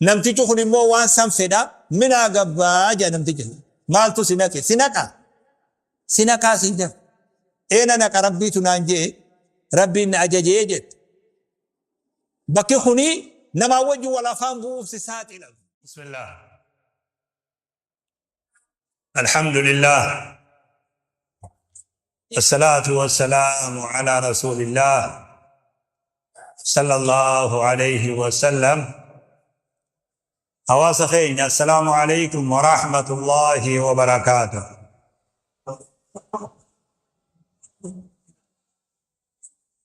Namtichi kun immoo waan san fedha minaa gabbaa jedha namtichi. Maaltu si naqe? Si naqa. Si naqaa siin jedha. Ee na naqa, Rabbiitu naan je'e, Rabbiin na ajajee jette. Bakki kuni namaa wajji wal afaan bu'uuf si saaxila. Bismillah. Alhamdulillah. Wasalaatu wasalaamu ala rasulillah. Sallallahu alayhi wa sallam. Hawaasa keenya, assalaamu alaykum wa rahmatullahi wa barakaatuh.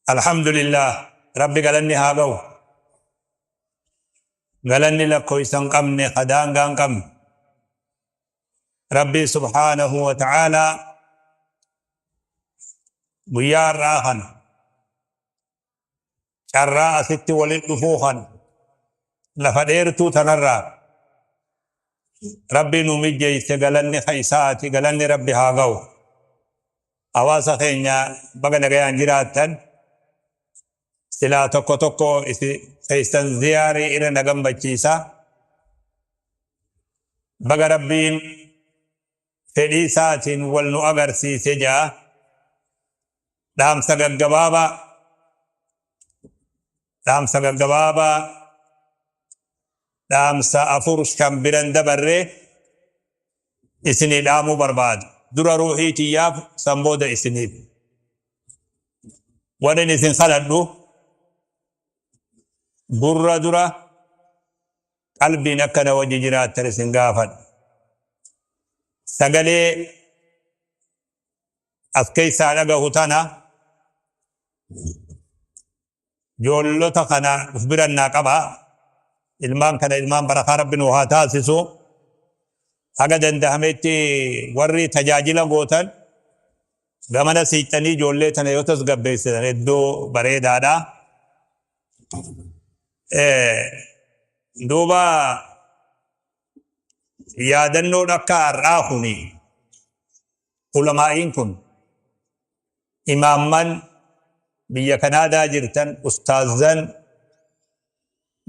Alhamdulillah, Rabbi galanni haa ga'u. Galanni lakkoofsa hin qabne, ka daangaa hin qabne. Rabbi subhaanahu wa ta'aalaa guyyaa har'aa kana carraa asitti walitti dhufuu kana lafa dheertuu tanarraa Rabbi nu mijjeesse, galanni ka isaati, galanni Rabbi haa ga'u. Hawaasa keenya, baga nagayaan jiraattan. Silaa tokko tokko isi keessan ziyaarii irra na gammachiisa. Baga Rabbiin fedhii isaatiin wal nu agarsiise ja'a. Dhaamsa gaggabaabaa, dhaamsa gaggabaabaa, dhaamsa afur shan biran dabarree isinii dhaamuu barbaada. Dura ruuhii tiyyaaf, san booda isiniif. Wanin isin kadhadhu, gurra dura, qalbiin akka na wajji jiraattan isin gaafadha. Sagalee as keessaa dhagahu tana joollota kana uf biran naa qaba. Ilmaan kana ilmaan barakaa Rabbi nu haa taasisu. Haga dandahametti warri tajaajila gootan gamana siixxanii ijoollee tana yoo tasgabbeessitan hedduu bareedaadha. Duuba yaadannoon akka har'aa kuni, ulamaa'iin kun, imaamman biyya Kanaadaa jirtan, ustaazan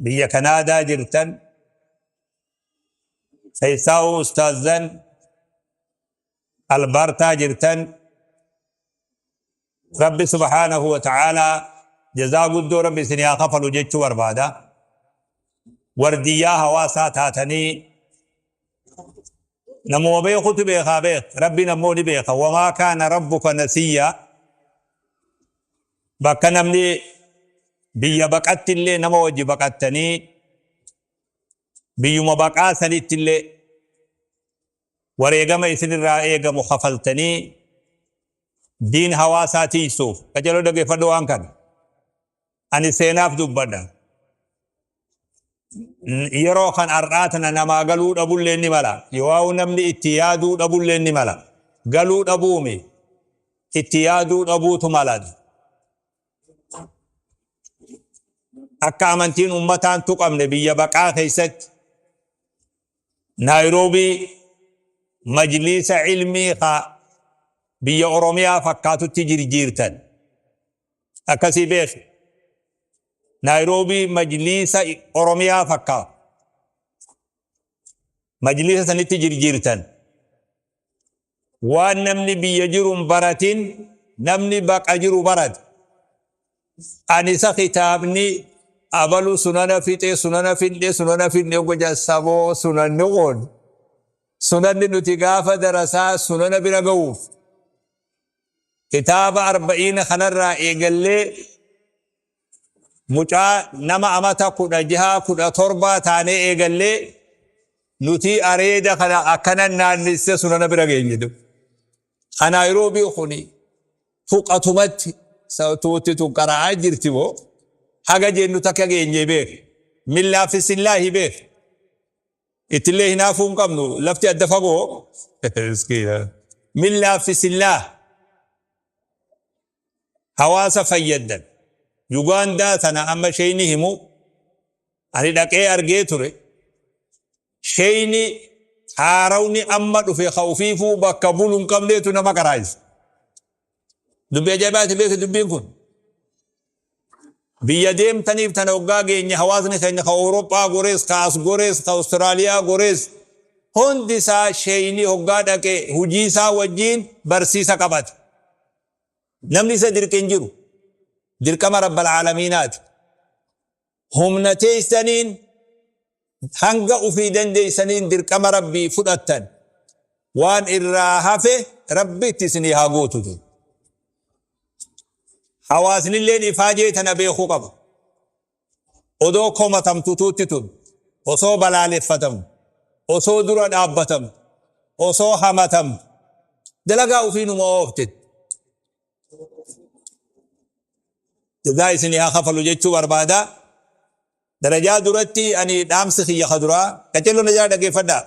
biyya Kanaadaa jirtan, keessaa'uu ustaazan Albaartaa jirtan, Rabbi subhaanahu wa ta'aalaa jazaa guddoo Rabbi isin haa kafalu jechuu barbaada. Wardiyyaa hawaasaa taatanii namuma beekutu beekaa beek, Rabbiin ammoo ni beeka. Wamaa kaana rabbuka nasiyyaa. Bakka namni biyya baqatti illee nama wajji baqattanii, biyyuma baqaa sanitti illee wareegama isinirraa eegamu kafaltanii diin hawaasaa tiiysuuf. Qaceloo dhageeffadhu waan kana. Ani seenaaf dubbadha. Yeroo kan har'aa tana namaa galuu dhabullee ni mala. Yoo namni itti yaaduu dhabullee ni mala. Galuu dhabuumi, itti yaaduu dhabuutu mala. Akka amantiin ummataan tuqamne biyya baqaa keessatti Naayiroobii majliisa ilmii ka biyya Oromiyaa fakkaatutti jirjiirtan. Akkasii beeki. Naayiroobii majliisa Oromiyaa fakkaatu. Majliisa sanitti jirjiirtan. Waan namni biyya jiru hin baratin namni baqa jiru barate. Ani isa kitaabni abalu sunana fixe, sunana fidhe, sunana fidhe goja saboo. Sunanni kun, sunanni nuti gaafa darasaa sunana bira ga'uuf kitaaba arba'iina kanarraa eegallee mucaa nama amata 16, 17 taanee eegallee nuti areeda kana akkana naannisse sunana bira geenye. Ka Naayiroobii kuni tuqatumatti tuutti tun qara'aa jirti moo haga jennu takka geenye beek. Min laaffisillaahi beek. Ittillee hinaafuu hin qabnu, lafti adda fagoo. Min laaffisillaah hawaasa fayyaddan. Yugaandaa tana amma sheeyni himu ani dhaqee argee ture. Sheeyni haarawni amma dhufe ka ufiifuu bakka bulu hin qabneetu nama qaraayisa. Dubbii ajaa'ibaati beeki dubbiin kun. Biyya deemtaniif tana hoggaa geenye hawaasni keenya ka Awurooppaa gorees, ka as gorees, ka Awustiraaliyaa gorees hundi isaa sheeyni hoggaa dhaqe hujii isaa wajjiin barsiisa qabata. Namni isa dirqe hin jiru. Dirqama Rabbal Aalamiinaati. Humna teessaniin hanga ufii dandeessaniin dirqama Rabbii fudhattan. Waan irraa hafe Rabbi itti isinii haa guutu. Hawaasnilleen ifaajee tana beekuu qaba. Odoo komatamtu tuutti tun, osoo balaaleffatamtu, osoo dura dhaabbatamtu, osoo hamatamtu, dalagaa ufii numa oofte. Jazaa isinii haa kafalu jechuu barbaada. Darajaa duratti ani dhaamsi kiyya ka duraa qacello na jala dhageeffadhaa.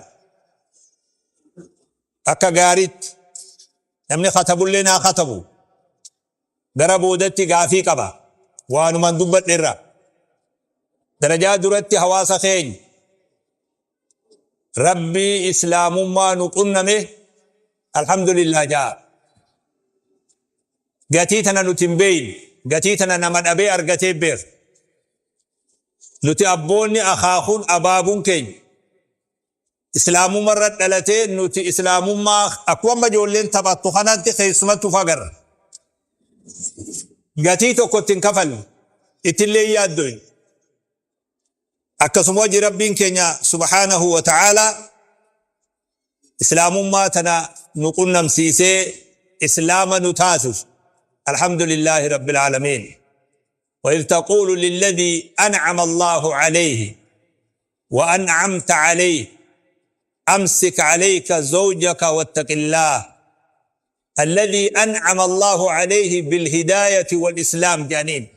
Akka gaariitti namni katabullee naa katabu. Gara boodatti gaafii qaba. Waanuman dubbadhe irra. Darajaa duratti hawaasa keenya Rabbii islaamummaa nu qunname alhamdulillah ja'a. Gatii tana nuti hin beeyne. Gatii tana nama dhabee argatee beeka. Nuti abboonni akaakuun abaabuun keenya islaamumma irra dhalatee nuti islaamummaa akkuma amma ijoolleen taphattu kanatti keessumattu of agarra. Gatii tokko itti hin kafalle, ittillee hin yaaddoyne. Akkasuma wajji Rabbiin keenya subhaanahu wa ta'aalaa islaamummaa tana nu qunnamsiisee islaama nu taasise. Alhamdulillaahi Rabbil Aalamiin. وإذ تقول للذي أنعم الله عليه وأنعمت عليه أمسك عليك زوجك واتق الله الذي أنعم الله عليه بالهداية والإسلام جانين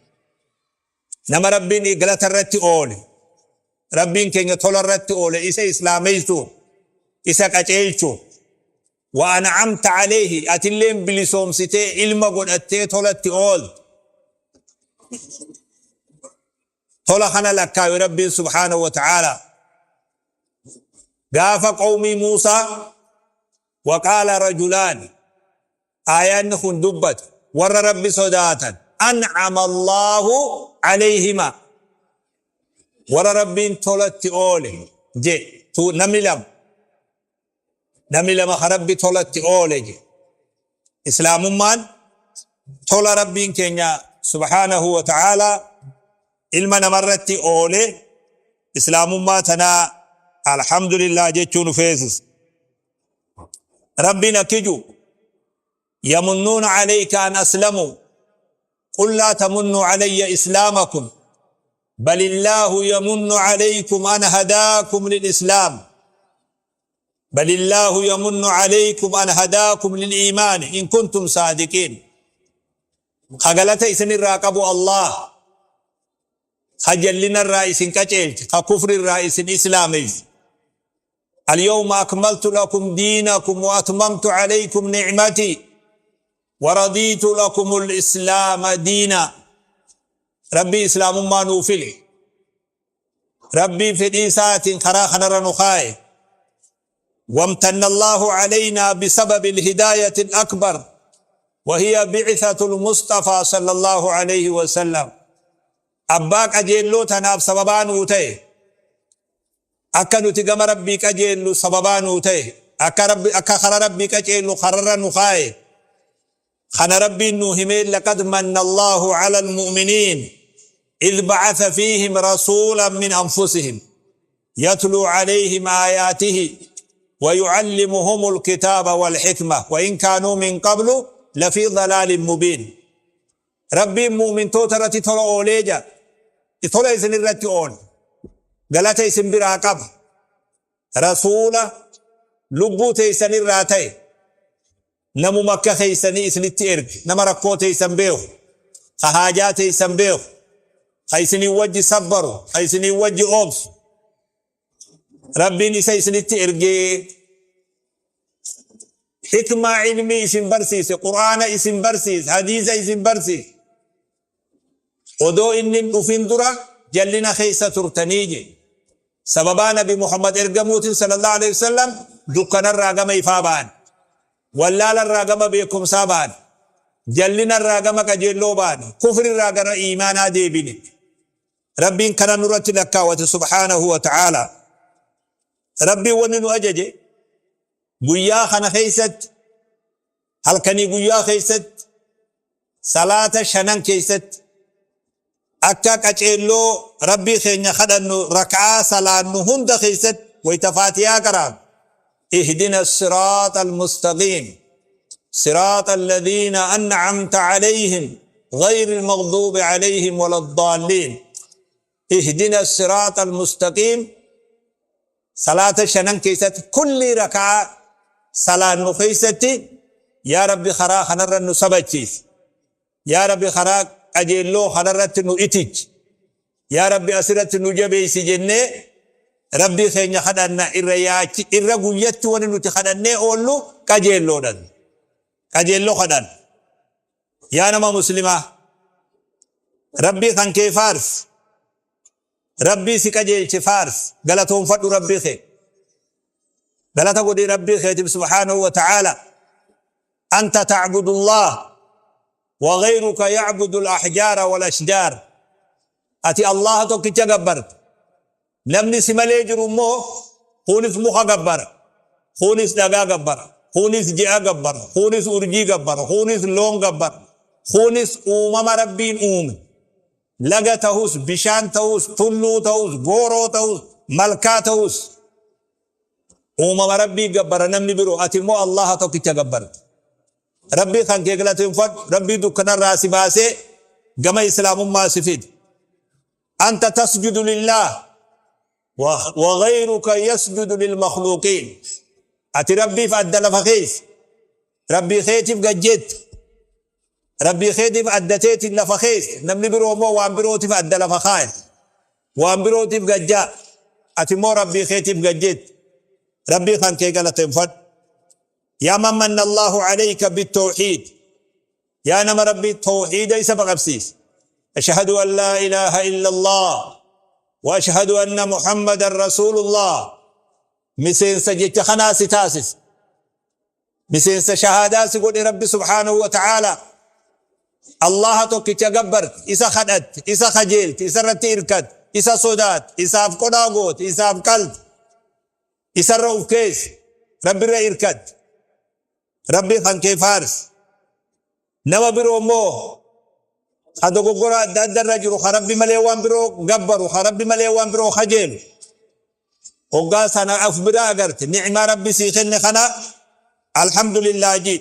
nama Rabbiin galata irratti oole Rabbiin keenya tola irratti oole isa islaameysuu isa qaceelchuu wa an'amta alayhi atilleen bilisoomsitee ilma godhattee tolatti oolte tola kana lakkaawe Rabbiin subhaanahu wa ta'aalaa gaafa qawmii Muusaa waqaala rajulaani Aayaanni kun dubbatu warra Rabbi sodaatan an'ama Allaahu alayhima warra Rabbiin tolatti oole je tu namni lama namni lama ka Rabbi tolatti oole je Islaamummaan tola Rabbiin keenya subhaanahu wa ta'aalaa ilma namarratti oole Islaamummaa tanaa alhamdulillah jechuu nu feesisa. Rabbiin akki ji'u yamunnuuna alayka an aslamuu qul laa tamunnuu alayya islaamakum balillaahu yamunnu alaykum an hadaakum lilislaam balillaahu yamunnu alaykum an hadaakum liliimaani in kuntum saadiqiin ka galata isinirraa qabu Allah ka jallinarraa isin qaceelche ka kufrirraa isin islaameyse اليوم أكملت لكم دينكم وأتممت عليكم نعمتي ورضيت لكم الإسلام دينا ربي إسلام ما نوفله ربي في إيسات خرا خنر نخاي وامتن الله علينا بسبب الهداية الأكبر وهي بعثة المصطفى صلى الله عليه وسلم Abbaa qajeelloo tanaaf sababaa nuu ta'e. Akka nuti gama Rabbii qajeellu sababaa nuu ta'e. Akka Rabbi akka kara Rabbii qaceellu kararra nu kaaye. Kana Rabbiin nuu himee laqad manna Allaahu ala al-mu'miniin idh ba'atha fiihim rasuulan min anfusihim yatluu alayhim aayaatihi wa yu'allimuhumul kitaaba wal hikma wa in kaanuu min qablu lafii dalaalin mubiin. Rabbiin mu'mintoota irratti tola oolee jira. Tola isin irratti oole. Galata isin biraa qaba. Rasuula lubbuu teessan irraa ta'e namuma akka keessanii isinitti erge nama rakkoo teessan beeku ka haajaa teessan beeku ka isinii wajji sabbaru ka isinii wajji obsu Rabbiin isa isinitti ergee hikmaa ilmii isin barsiise, Qur'aana isin barsiise, hadiisa isin barsiise. Odoo inni hin dhufin dura jallina keessa turtanii je. Sababaa Nabi Muhammad ergamuutiin sallallahu alaihi wasallam dukkanarraa gama ifaa ba'an. Wallaalarraa gama beekumsaa ba'an. Jallinarraa gama qajeelloo baane. Kufrirraa gara iimaanaa deebine. Rabbiin kana nurratti lakkaawwate subhaanahu wa ta'aalaa. Rabbiin wanni nu ajaje guyyaa kana keessatti, halkanii guyyaa keessatti, salaata shanan keessatti akka qaceelloo Rabbii keenya kadhannu, rak'aa salaannu hunda keessatti, wayta Faatihaa qaraanu, ihdina siraaxa almustaqiim, siraaxa alladhiina an'amta alayhim, غير المغضوب عليهم ولا الضالين، اهدنا الصراط المستقيم. Salaata shanan keessatti, kulli rak'aa salaannu keessatti, yaa Rabbi, karaa kanarra nu sabachiisi, yaa Rabbi, karaa qajeelloo kanarratti nu itichi, yaa Rabbi, asirratti nu jabeessi jennee Rabbii keenya kadhanna. Irra yaachi irra guyyatti wani nuti kadhannee oollu qajeelloodhan, qajeelloo kadhan. Yaa nama Muslimaa, Rabbii kan kee faarsi, Rabbii si qajeelche faarsi, galatoonfadhu. Rabbii kee galata godhii Rabbii keetiif subhaanahu wa ta'aala. Anta ta'budullah wa ghayruka ya'budu al-ahjaara wal ashjaar. Ati Allaha tokkicha gabbarta. Namni si malee jiru immoo kunis muka gabbara, kunis dhagaa gabbara, kunis ji'a gabbara, kunis urjii gabbara, kunis loon gabbara, kunis uumama Rabbiin uume, laga ta'us, bishaan ta'us, tulluu ta'us, gooroo ta'us, malkaa ta'us, uumama Rabbii gabbara namni biroo. Ati immoo Allaha tokkicha gabbarta. Rabbii kan kee galateeffadhu, Rabbii dukkanarraa si baasee gama Islaamummaa si fide. Anta tasjudu lillah wa ghayruka yasjudu lilmakhluuqiin. Ati Rabbiif adda lafa keessa, Rabbii keetiif gajjeetta, Rabbii keetiif addateetiin lafa keessa. Namni biroo immoo waan birootiif adda lafa kaaya, waan birootiif gajjaa. Ati immoo Rabbii keetiif gajjeetta. Rabbii kan kee galateeffadhu. Yaa man manna Allahu alayka bitawxiid, yaa nama Rabbii tawxiida isa baqabsiise, ashhadu an laa ilaaha illa Allah wa ashhadu anna Muhammadan rasuulullah, miseensa jecha kanaa si taasise, miseensa shahaadaa si godhe Rabbi subhaanahu wa ta'aala. Allaha tokkicha gabbarte, isa kadhatte, isa kajeelte, isa irratti irkatte, isa sodaatte, isaaf qodhaa goote, isaaf qalte, isarra uf keesse, Rabbirra irkatte. Rabbi kan kee faarsi. Nama biroo immoo ka dogoggora adda adda irra jiru, ka Rabbi malee waan biroo gabbaru, ka Rabbi malee waan biroo kajeelu, hoggaa sana of bira agarte, ni'maa Rabbi sii kenne kana alhamdulillah ji.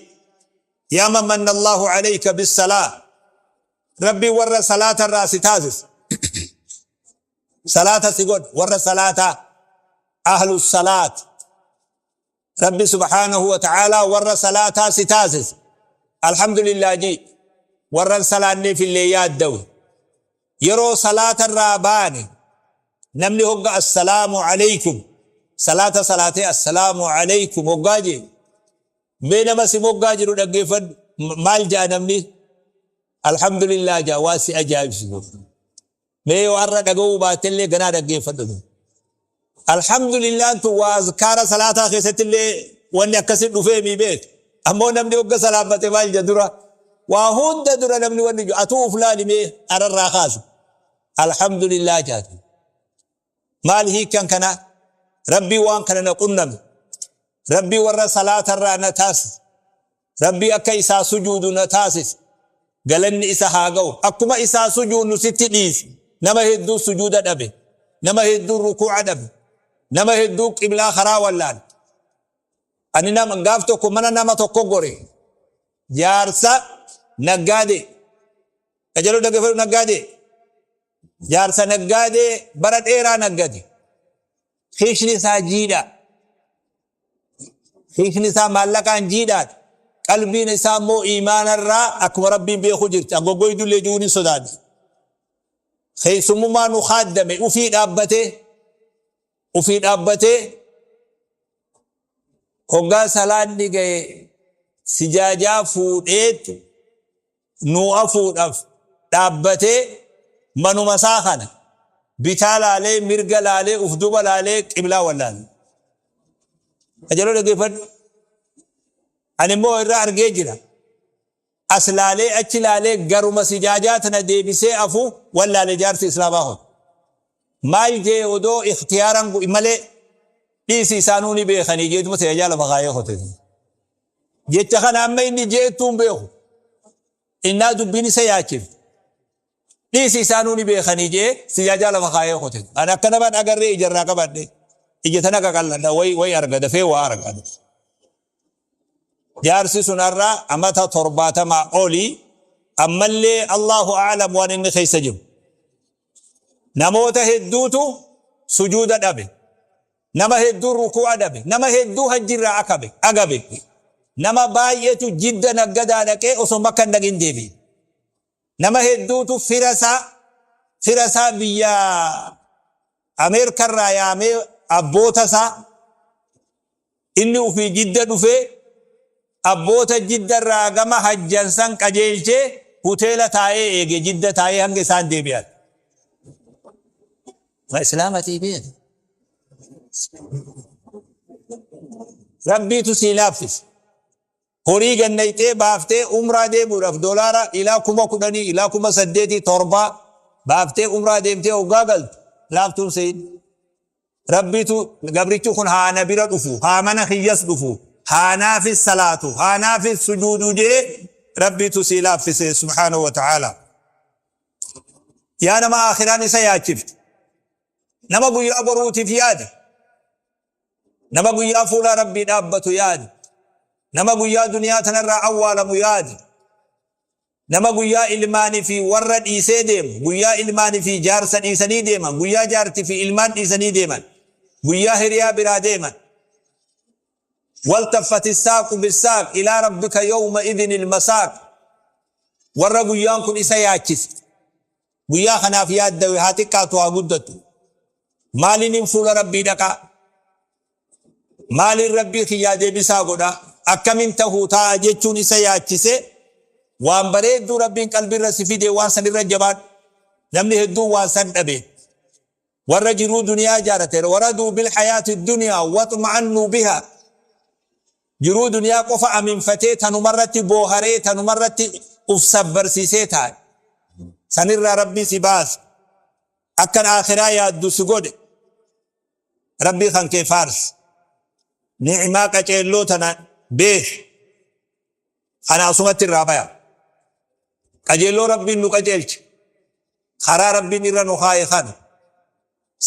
Yaa man manna Allahu alayka bissalaa, Rabbi warra salaata irraa si taasise, salaata si godhe, warra salaataa, ahlu salaat. Rabbi subhaanahu wa ta'aalaa warra salaataa si taasise, alhamdulillah ji. Warran salaanneef illee yaaddawu. Yeroo salaata irraa baane, namni hogga assalaamu alaykum, salaata salaatee assalaamu alaykum hoggaa jee, mee nama si moggaa jiru dhaggeeffadhu, maal ja'a namni? Alhamdulillah ja'a. Waa si ajaa'ibsiisu mee yoo har'a dhaga'uu baattellee ganaa dhaggeeffadhu. Alhamdulillaan tun waa azkaara salaataa keessatti illee wanni akkasi dhufee mii beek. Ammoo namni hogga salaammate maal jedha dura? Waa hunda dura namni wanni jiru, atuu uf laali mee, ararraa kaasu alhamdulillah jaatu. Maal hiikkan kana? Rabbii waan kana na qunname, Rabbii warra salaatarraa na taasise, Rabbii akka isaa sujuudu na taasise, galanni isa haa ga'u. Akkuma isaa sujuudnu sitti dhiisi. Nama hedduu sujuuda dhabe, nama hedduu rukuu'a dhabe, nama hedduu qiblaa karaa wallaale. Ani nama gaaf tokko mana nama tokko gore, jaarsa naggaadee qajaloo dhaggeeffadhu, naggaadee, jaarsa naggaadee bara dheeraa naggade. Kiishni isaa jiidha, kiishni isaa maallaqaan jiidhaadha. Qalbiin isaa immoo iimaanarraa akkuma Rabbiin beeku jirti. Angoggoydullee jiruun hin sodaadhe. Keessummummaa nu kaaddame, ufii dhaabbatee, ufii dhaabbatee, hoggaa salaanni ga'e sijaajaa fuudheet nuu afuudhaaf dhaabbatee, manuma isaa kana bitaa laalee, mirga laalee, uf duba laalee, qiblaa wallaale. Qajaloo dhaggeeffadhu. Ani immoo irraa argee jira. As laalee achi laalee garuma sijaajaa tana deebisee afu wallaale jaarsi islaamaa kun. Maal jee odoo ikhtiyaaran malee dhiisi isaanuu ni beekanii jeetuma sijaajaa lafa kaayee kote. Jecha kana amma inni jeettuu hin beeku. Innaa dubbiin isa yaachifte. Dhiisi isaanuu ni beekanii jee sijaajaa lafa kaayee kote. Ani akka namaan agarree ijarraa qabadhe. Ija tana qaqalladha way way arga dafee waa arga. Jaarsi sun har'a amata 70 olii ammallee Allahu a'lam waan inni keessa jiru. Namoota hedduutu sujuuda dhabe. Nama hedduu rukuu'a dhabe. Nama hedduu hajjirraa akabe, agabe. Nama baay'eetu jidda naggadaa dhaqee osoo makka hin dhaqin deebi'e. Nama hedduutu fira isaa fira isaa biyya Ameerikarraa yaamee abboota isaa inni ufii jidda dhufee abboota jidda irraa gama hajjan san qajeelchee hoteela taa'ee eege jidda taa'ee hanga isaan deebi'an. Ma islaamatii beeku. Rabbiitu sii laaffise. Horii gannayxee baaftee umraa deemuudhaaf doolaara ilaa 10,000 ilaa 8,000 7 baaftee umraa deemtee hoggaa galtu laaftuun seeyin. Rabbiitu gabrichi kun haa na bira dhufu, haa mana kiyyas dhufu, haa naafis salaatu, haa naafis sujuudu jee Rabbiitu sii laaffise subhaanahu wa ta'aala. Yaa nama aakhiraan isa yaachifte, nama guyyaa boruutiif yaade, nama guyyaa fuula Rabbii dhaabbatu yaade, nama guyyaa duniyaa tanarraa awwaalamu yaade, Nama guyyaa ilmaani fi warra dhiisee deemu, guyyaa ilmaani fi jaarsa dhiisanii deeman, guyyaa jaarti fi ilmaan dhiisanii deeman, guyyaa hiriyaa biraa deeman. Waltaffati saaqu bisaaq ilaa rabbika yawma idhinil masaaq. Warra guyyaan kun isa yaachise. Guyyaa kanaaf yaaddawe haa xiqqaatu haa guddattu. Maaliinin fuula Rabbii dhaqaa? Maaliin Rabbii kiyyaa deebisaa godha? Akkamin tahuu taa'a jechuun isa yaachise waan bareedduu Rabbiin qalbiirra si fide waan sanirra jabaadhu. Namni hedduun waan san dhabe. Warra jiruu duniyaa jaarate waraduu bil hayaati duniyaa waxma'annuu biha. Jiruu duniyaa qofa aminfatee tanumarratti booharee tanumarratti uf sabbarsiisee taa'e. Sanirraa Rabbii si baase. Akkan aakhiraa yaaddu si godhe. Rabbii kan kee faarsi. Ni'imaa qaceelloo tana beeki. Kana asumatti irraa baya. Qajeelloo Rabbiin nu qajeelche. Karaa Rabbiin irra nu kaaye kana.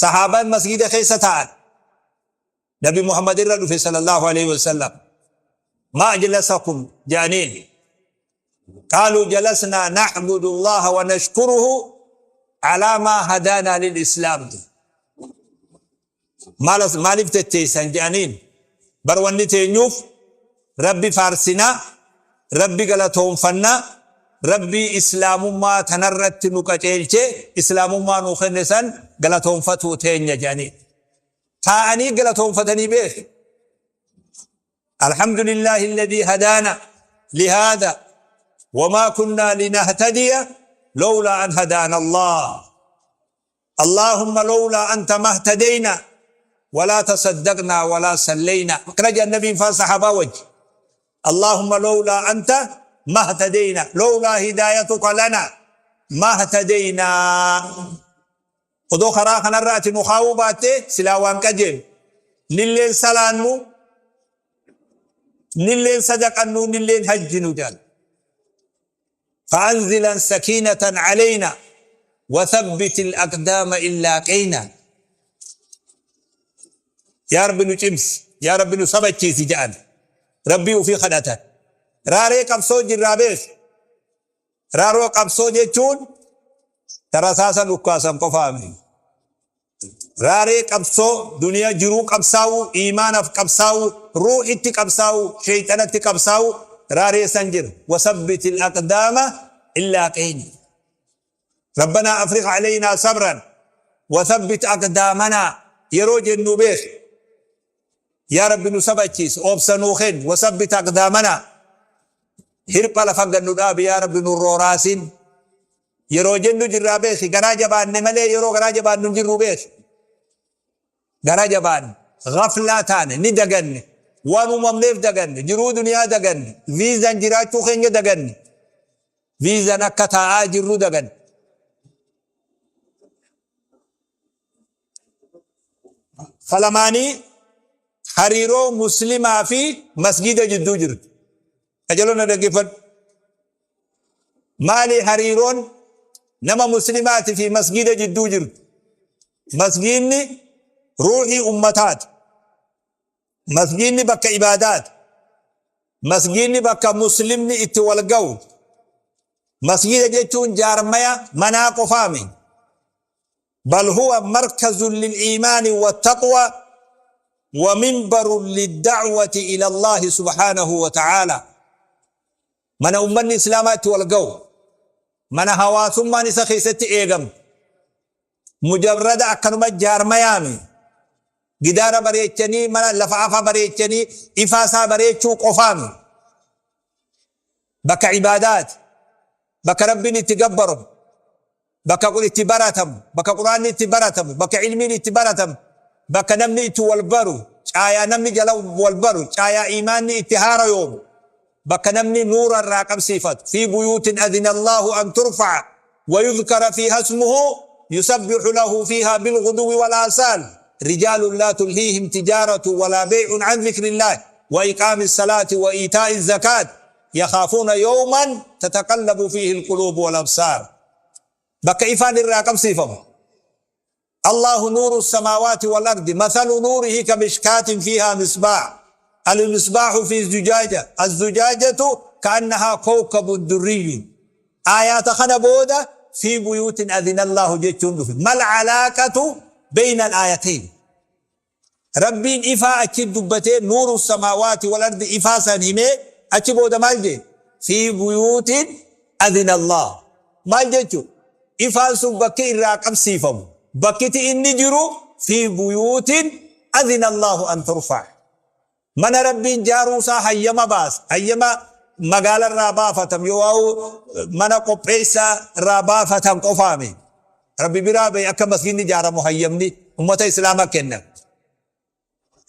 Sahaabaan masgiida keessa taa'an. Nabi Muhammad irra dhufe sallallahu alaihi wasallam. Ma ajlasakum jedhaniin. Qaaluu jalasnaa na'budu Allaha wa nashkuruhu alaa maa hadaanaa lil islaam. Maaliif tetteessan jedhaniin. Bar wanni teenyuuf Rabbi faarsinaa, Rabbi galatoonfannaa, Rabbi islaamummaa tanarratti nu qaceelchee islaamummaa nu kenne san galatoonfatuu teenya jedhaniin. Taa'anii galatoonfatanii beeku. الحمد لله الذي هدانا لهذا وما كنا لنهتدي لولا أن هدانا الله اللهم لولا أنت ما اهتدينا ولا تصدقنا ولا صلينا رجع النبي فصحابة وجه اللهم لولا أنت ما اهتدينا لولا هدايتك لنا ما اهتدينا Odoo karaa kanarra ati nu kaa'uu baattee silaa waan qajeelu. Nilleen salaannu, nilleen sadaqannu, nilleen hajjinu jedhan. فأنزلا سكينة علينا وثبت الأقدام إلا قينا يا رب nu cimsi yaa Rabbi nu sabachiisi jedhan Rabbii ufii kadhatan raaree qabsoo jirraa beeku Raaroo qabsoo jechuun ta rasaasa dhukkaasan qofaa miti. Raaree qabsoo duniyaa jiruu qabsaa'uu, iimaanaaf qabsaa'uu, ruuhitti qabsaa'uu, sheeyxanatti qabsaa'uu raaree san jira. Wasabbitil aqdaama illaa qeeni. Rabbanaa afriq aleynaa sabran wasabbit aqdaamanaa yeroo jennu beeki. Yaa Rabbi nu sabachiisi, obsa nuu kenni, wasabbit aqdaamanaa. Hirpha lafa gad nu dhaabi yaa Rabbi nu rooraasin. Yeroo jennu jirraa beeki, garaa jabaanne malee yeroo garaa jabaannu hin jirru beeki. Garaa jabaanne, ghaflaa taane, ni daganne, waan uumamneef daganne, jiruu duniyaa daganne, viizaan jiraachuu keenya daganne. Viizaan akka taa'aa jirru dagan. Falamaanii hariiroo muslimaa fi masgiida jidduu jirtu. Qajeeloo na dhaggeeffadhu. Maali hariiroon nama muslimaati fi masgiida jidduu jirtu? Masgiidni ruuhii ummataati. Masgiidni bakka ibaadaati. Masgiidni bakka muslimni itti wal ga'u. Masgiida jechuun jaarmaya manaa qofaami. Bal huwa markazun lil-iimaani wattaqwa wa minbarun lid-da'wati ila Allaahi subhaanahu wa ta'aalaa. Mana ummanni Islaamaa itti wal ga'u. Mana hawaasummaan isa keessatti eegamtu. Mujarrada akkanuma jaarmayaami. Gidaara bareechanii, mana lafa afaa bareechanii, ifaa isaa bareechuu qofaami. Bakka ibaadaati. Bakka Rabbiin itti gabbaramu. Bakka itti baratamu, bakka Qur'aanni itti baratamu, bakka ilmiin itti baratamu, bakka namni itti wal baru, caayaa namni jala wal baru, caayaa iimaanni itti haarayoomu, bakka namni nuura irraa qabsiifatu. Fii buyuutin adhina Allaahu an turfa'a wa yudhkara fiiha ismuhu yusabbihu lahu fiihaa bilghuduwwi wal aasaal rijaalun laa tulhiihim tijaaratun walaa bey'un an dhikrillaah wa iqaami salaati wa iitaa'i zakaat yakhaafuuna yawman tataqallabu fiihi alquluubu wal absaar. Bakka ifaan irraa qabsiifamu. Allahu nuuru samaawaati wal ardi mathalu nuurihi kamishkaatin fiihaa misbaah al-misbaahu fi zujaaja az-zujaajatu ka'annahaa kawkabun durriyyun. Aayaata kana booda fi buyuutin adhina Allahu jechuun dhufe. Mal alaaqatu bayna al-aayatain. Rabbiin ifaa achi dubbatee nuuru samaawaati wal ardi ifaa san himee achi booda maal jee? Fii buyuutin adhina Allah. Maal jechu? Ifaan sun bakki irraa qabsiifamu. Bakkiti inni jiru fii buyuutin adhina Allahu an turfa. Mana Rabbiin jaaruu isaa hayyama baase. Hayyama magaala irraa baafatam yoo mana qopheessaa irraa baafatan qofaami. Rabbi biraa bahe akka masgiidni ijaaramu hayyamni ummata Islaama kenna.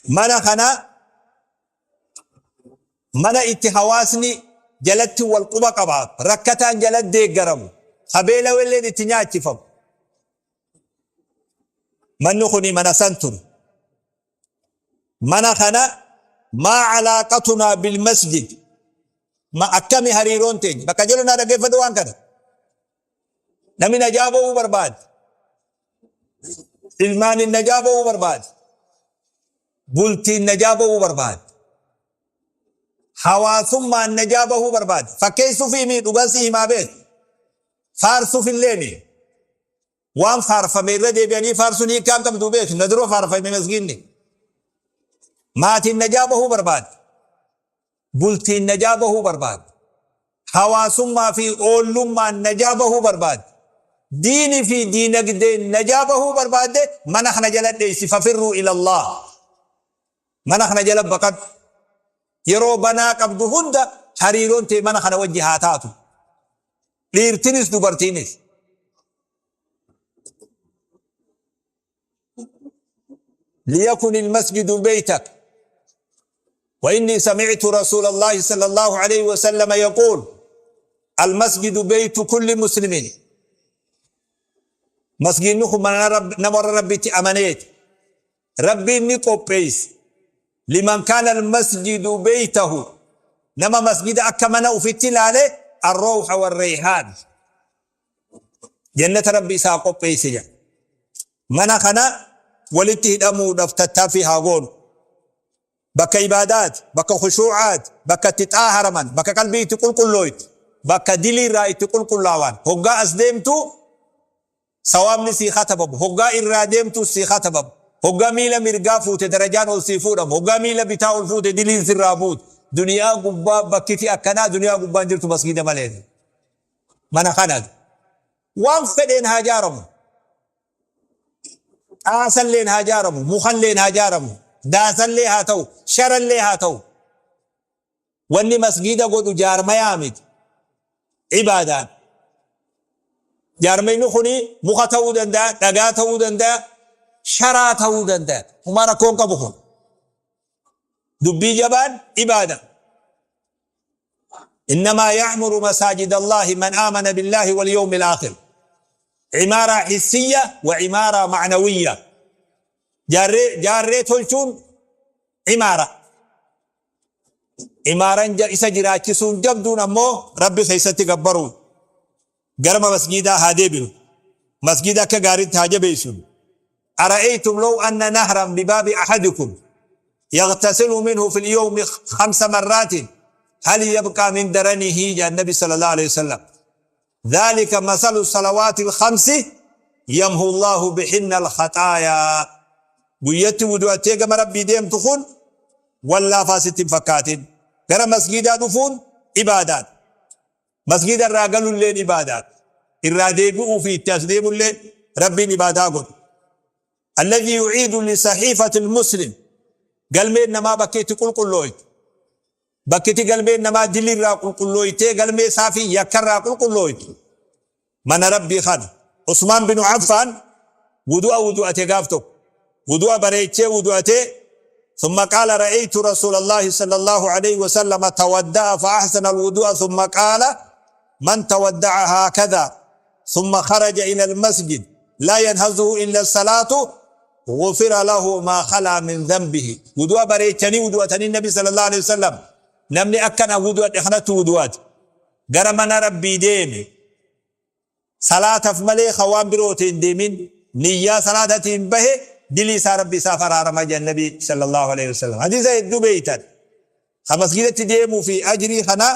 Mana kana mana itti hawaasni jalatti wal quba qabaatu, rakkataan jala deeggaramu, habeelawelleen itti nyaachifamu. Manni kuni mana san ture. Mana kana maa calaaqatunaa bil masjid ma akkami hariiroon teenya bakka jedhu naa dhaggeeffadhu waan kana. Namni najaa ba'uu barbaade. Ilmaaniin najaa ba'uu barbaade. Bultiin najaa ba'uu barbaade. Hawaasummaan najaa bahuu barbaade. Fakkeessuufii mii dhugaa si himaa beeku. Faarsuuf illee mii. Waan faarfame irra deebi'anii faarsuun hiikkaa hin qabdu beeki. Na dura faarfame masgiinni. Maatiin najaa bahuu barbaade. Bultiin najaa bahuu barbaade. Hawaasummaa fi oollummaan najaa bahuu barbaade. Diini fi diinagdeen najaa bahuu barbaadde mana kana jala dheessi fafirruu ilallah. Mana kana jala baqadhu. Yeroo banaa qabdu hunda hariiroon tee mana kana wajji haa taatu. Dhiirtinis dubartiinis. ليكن المسجد بيتك وإني سمعت رسول الله صلى الله عليه وسلم يقول المسجد بيت كل مسلم مسجد نمر ربي أمنيت ربي نقبيس لمن كان المسجد بيته نما مسجد أكمنا وفي عليه الروح والريحان Jannata Rabbi isaa qopheesse jedha. Mana kana walitti hidhamuudhaaf tattaaffii haa goonu. Bakka ibaadaati, bakka khushuu'aati, bakka itti xaaharaman, bakka qalbii itti qulqullooytu, bakka dilii irraa itti qulqullaawan. Hoggaa as deemtu sawaabni sii katabamu, hoggaa irraa deemtus sii katabamu. Hoggaa miila mirgaa fuute darajaan ol sii fuudhamu, hoggaa miila bitaa ol fuute diliin sirraa buuti. Duniyaa gubbaa bakkiti akkanaa duniyaa gubbaa hin jirtu masgiida malee. Mana kana waan fedheen haa jaaramu. Xaasalleen haa jaaramu, mukalleen haa jaaramu, daasallee haa ta'u, sharallee haa ta'u. Wanni masgiida godhu jaarmayaa miti. Ibaadaan. Jaarmayni kuni muka ta'uu danda'a, dhagaa ta'uu danda'a, sharaa ta'uu danda'a. Humaa rakkoon qabu kun. Dubbii jabaan ibaada. Innamaa ya'muru masaajida Allaahi man aamana billaahi wal yawmil aakhir. Cimaaraa hissiyya wa cimaaraa ma'nawiyya. Jaarree jaarree tolchuun cimaara. Cimaaran isa jiraachisuun jabduun ammoo Rabbi keessatti gabbaruu. Garama masjiidaa haa deebinu. Masjiida akka gaariitti haa jabeessinu. Ara'aytum law anna nahran bibaabi ahadikum yaghtasilu minhu fil yawmi khamsa marraatin hal yabqaa min daranihi jedhan Nabi sallallahu alayhi wasallam. Dhalika masalu salawaatil khamsi yamhu Allahu bihinna al-khaxaayaa. Guyyatti wudu'attee gama Rabbii deemtu kun wan laafaa sitti hin fakkaatin. Gara masgiidaa dhufuun ibaadaadha. Masgiida irraa galulleen ibaadaadha. Irraa deebi'uu fi itti as deemulleen Rabbiin ibaadaa godha. Alladhii yu'iidu li sahiifati al-muslim galmeen namaa bakki itti qulqullooytu. Bakki itti galmeen namaa dilii irraa qulqullooytee galmee isaa fi yakka irraa qulqullooytu mana Rabbii kana. Usmaan binu Affaan wudu'a wudu'ate gaaf tokko. Wudu'a bareechee wudu'atee ثم قال رأيت رسول الله صلى الله عليه وسلم تودع فأحسن الوضوء ثم قال من تودع هكذا ثم خرج إلى المسجد لا ينهزه إلا الصلاة غفر له ما خلا من ذنبه. Wudu'a bareechanii wudu'atanii Nabi sallallahu alaihi wasallam namni akkana wudu'adhe kanatti wudu'ate gara mana Rabbii deeme salaataf malee ka waan birootiin hin deemin niyyaa salaatatiin bahe dilii isaa Rabbi isaaf araarama jedhan Nabi sallallahu alaihi wasallam. Hadiisa hedduu beeytan. Ka masgidatti deemuu fi ajrii kana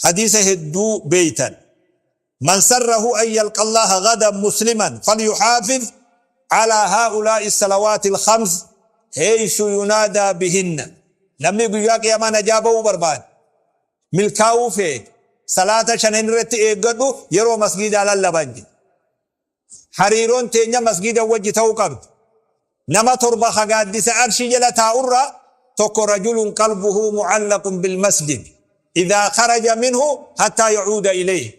hadiisa hedduu beeytan. Man sarrahu an yalqa Allaha gadan musliman falyuhaafiz ala haa'ulaa'i salawaati al-khams heeysu yunaadaa bihinna. Namni guyyaa qiyaamaa najaa ba'uu barbaade, milkaa'uu feete, salaata shanan irratti eeggadhu yeroo masgiidaa lallaban jedhe. Hariiroon teenya masgiida wajji ta'uu qabdi. Nama torba ka gaaddisa arshii jala taa'urraa tokko rajulun qalbuhu mu'allaqun bil masjid idhaa kharaja minhu hattaa ya'uuda ilayhi.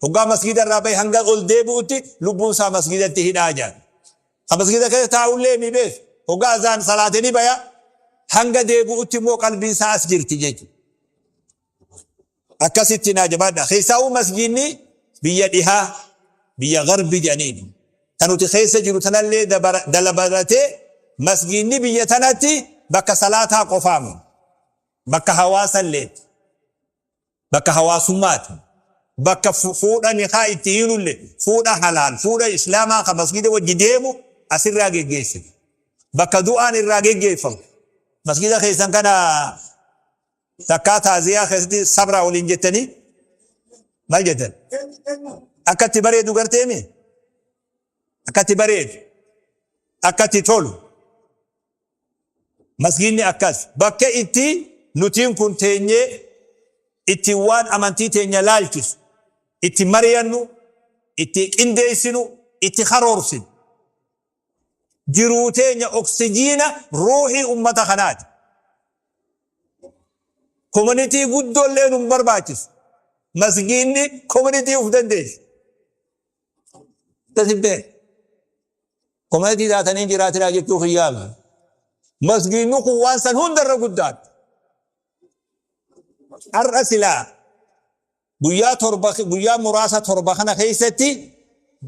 Hoggaa masgiida irraa bahe hanga ol deebi'utti lubbuun isaa masgiidatti hidhaa jedhan. Ka masgiida keessa taa'ullee mi beeku. Hoggaa azaan salaate ni baya hanga deebi'utti immoo qalbiin isaa as jirti jechuudha. Akkasitti naa jabaadha. Keessaa'uu masgiinni biyya dhihaa, biyya garbi jedhaniini. Ta nuti keessa jiru tanallee dalabalatee masgiinni biyya tanatti bakka salaataa qofaamu. Bakka hawaasalleeti. Bakka hawaasummaati. Bakka fuudha nikaa itti hiinulle fuudha halaal, fuudha islaamaa ka masgiida wajji deemu asirraa geggeessina. Bakka du'aan irraa geggeeffamu. Masgiida keessan kana Takkaa taaziyaa keessatti sabraa waliin jettanii maal jettan? Akka itti bareedu garteemi? Akka itti bareedu. Akka itti tolu. Masgiidni akkas. Bakka itti nutiin kun teenyee itti waan amantii teenya laalchisu, itti mari'annu, itti qindeessinu, itti karoorsinu. Jiruu teenya oksijiina ruuhii ummata kanaati. Komunitii guddoollee nun barbaachisu. Masgiinni komunitii uf dandeessi. Akkasitti komunitii taatanii jiraatinaa jechuu kiyyaama. Masgiinni kun waan san hundarra guddaadha. Har'a silaa Guyyaa torba guyyaa muraasa torba kana keessatti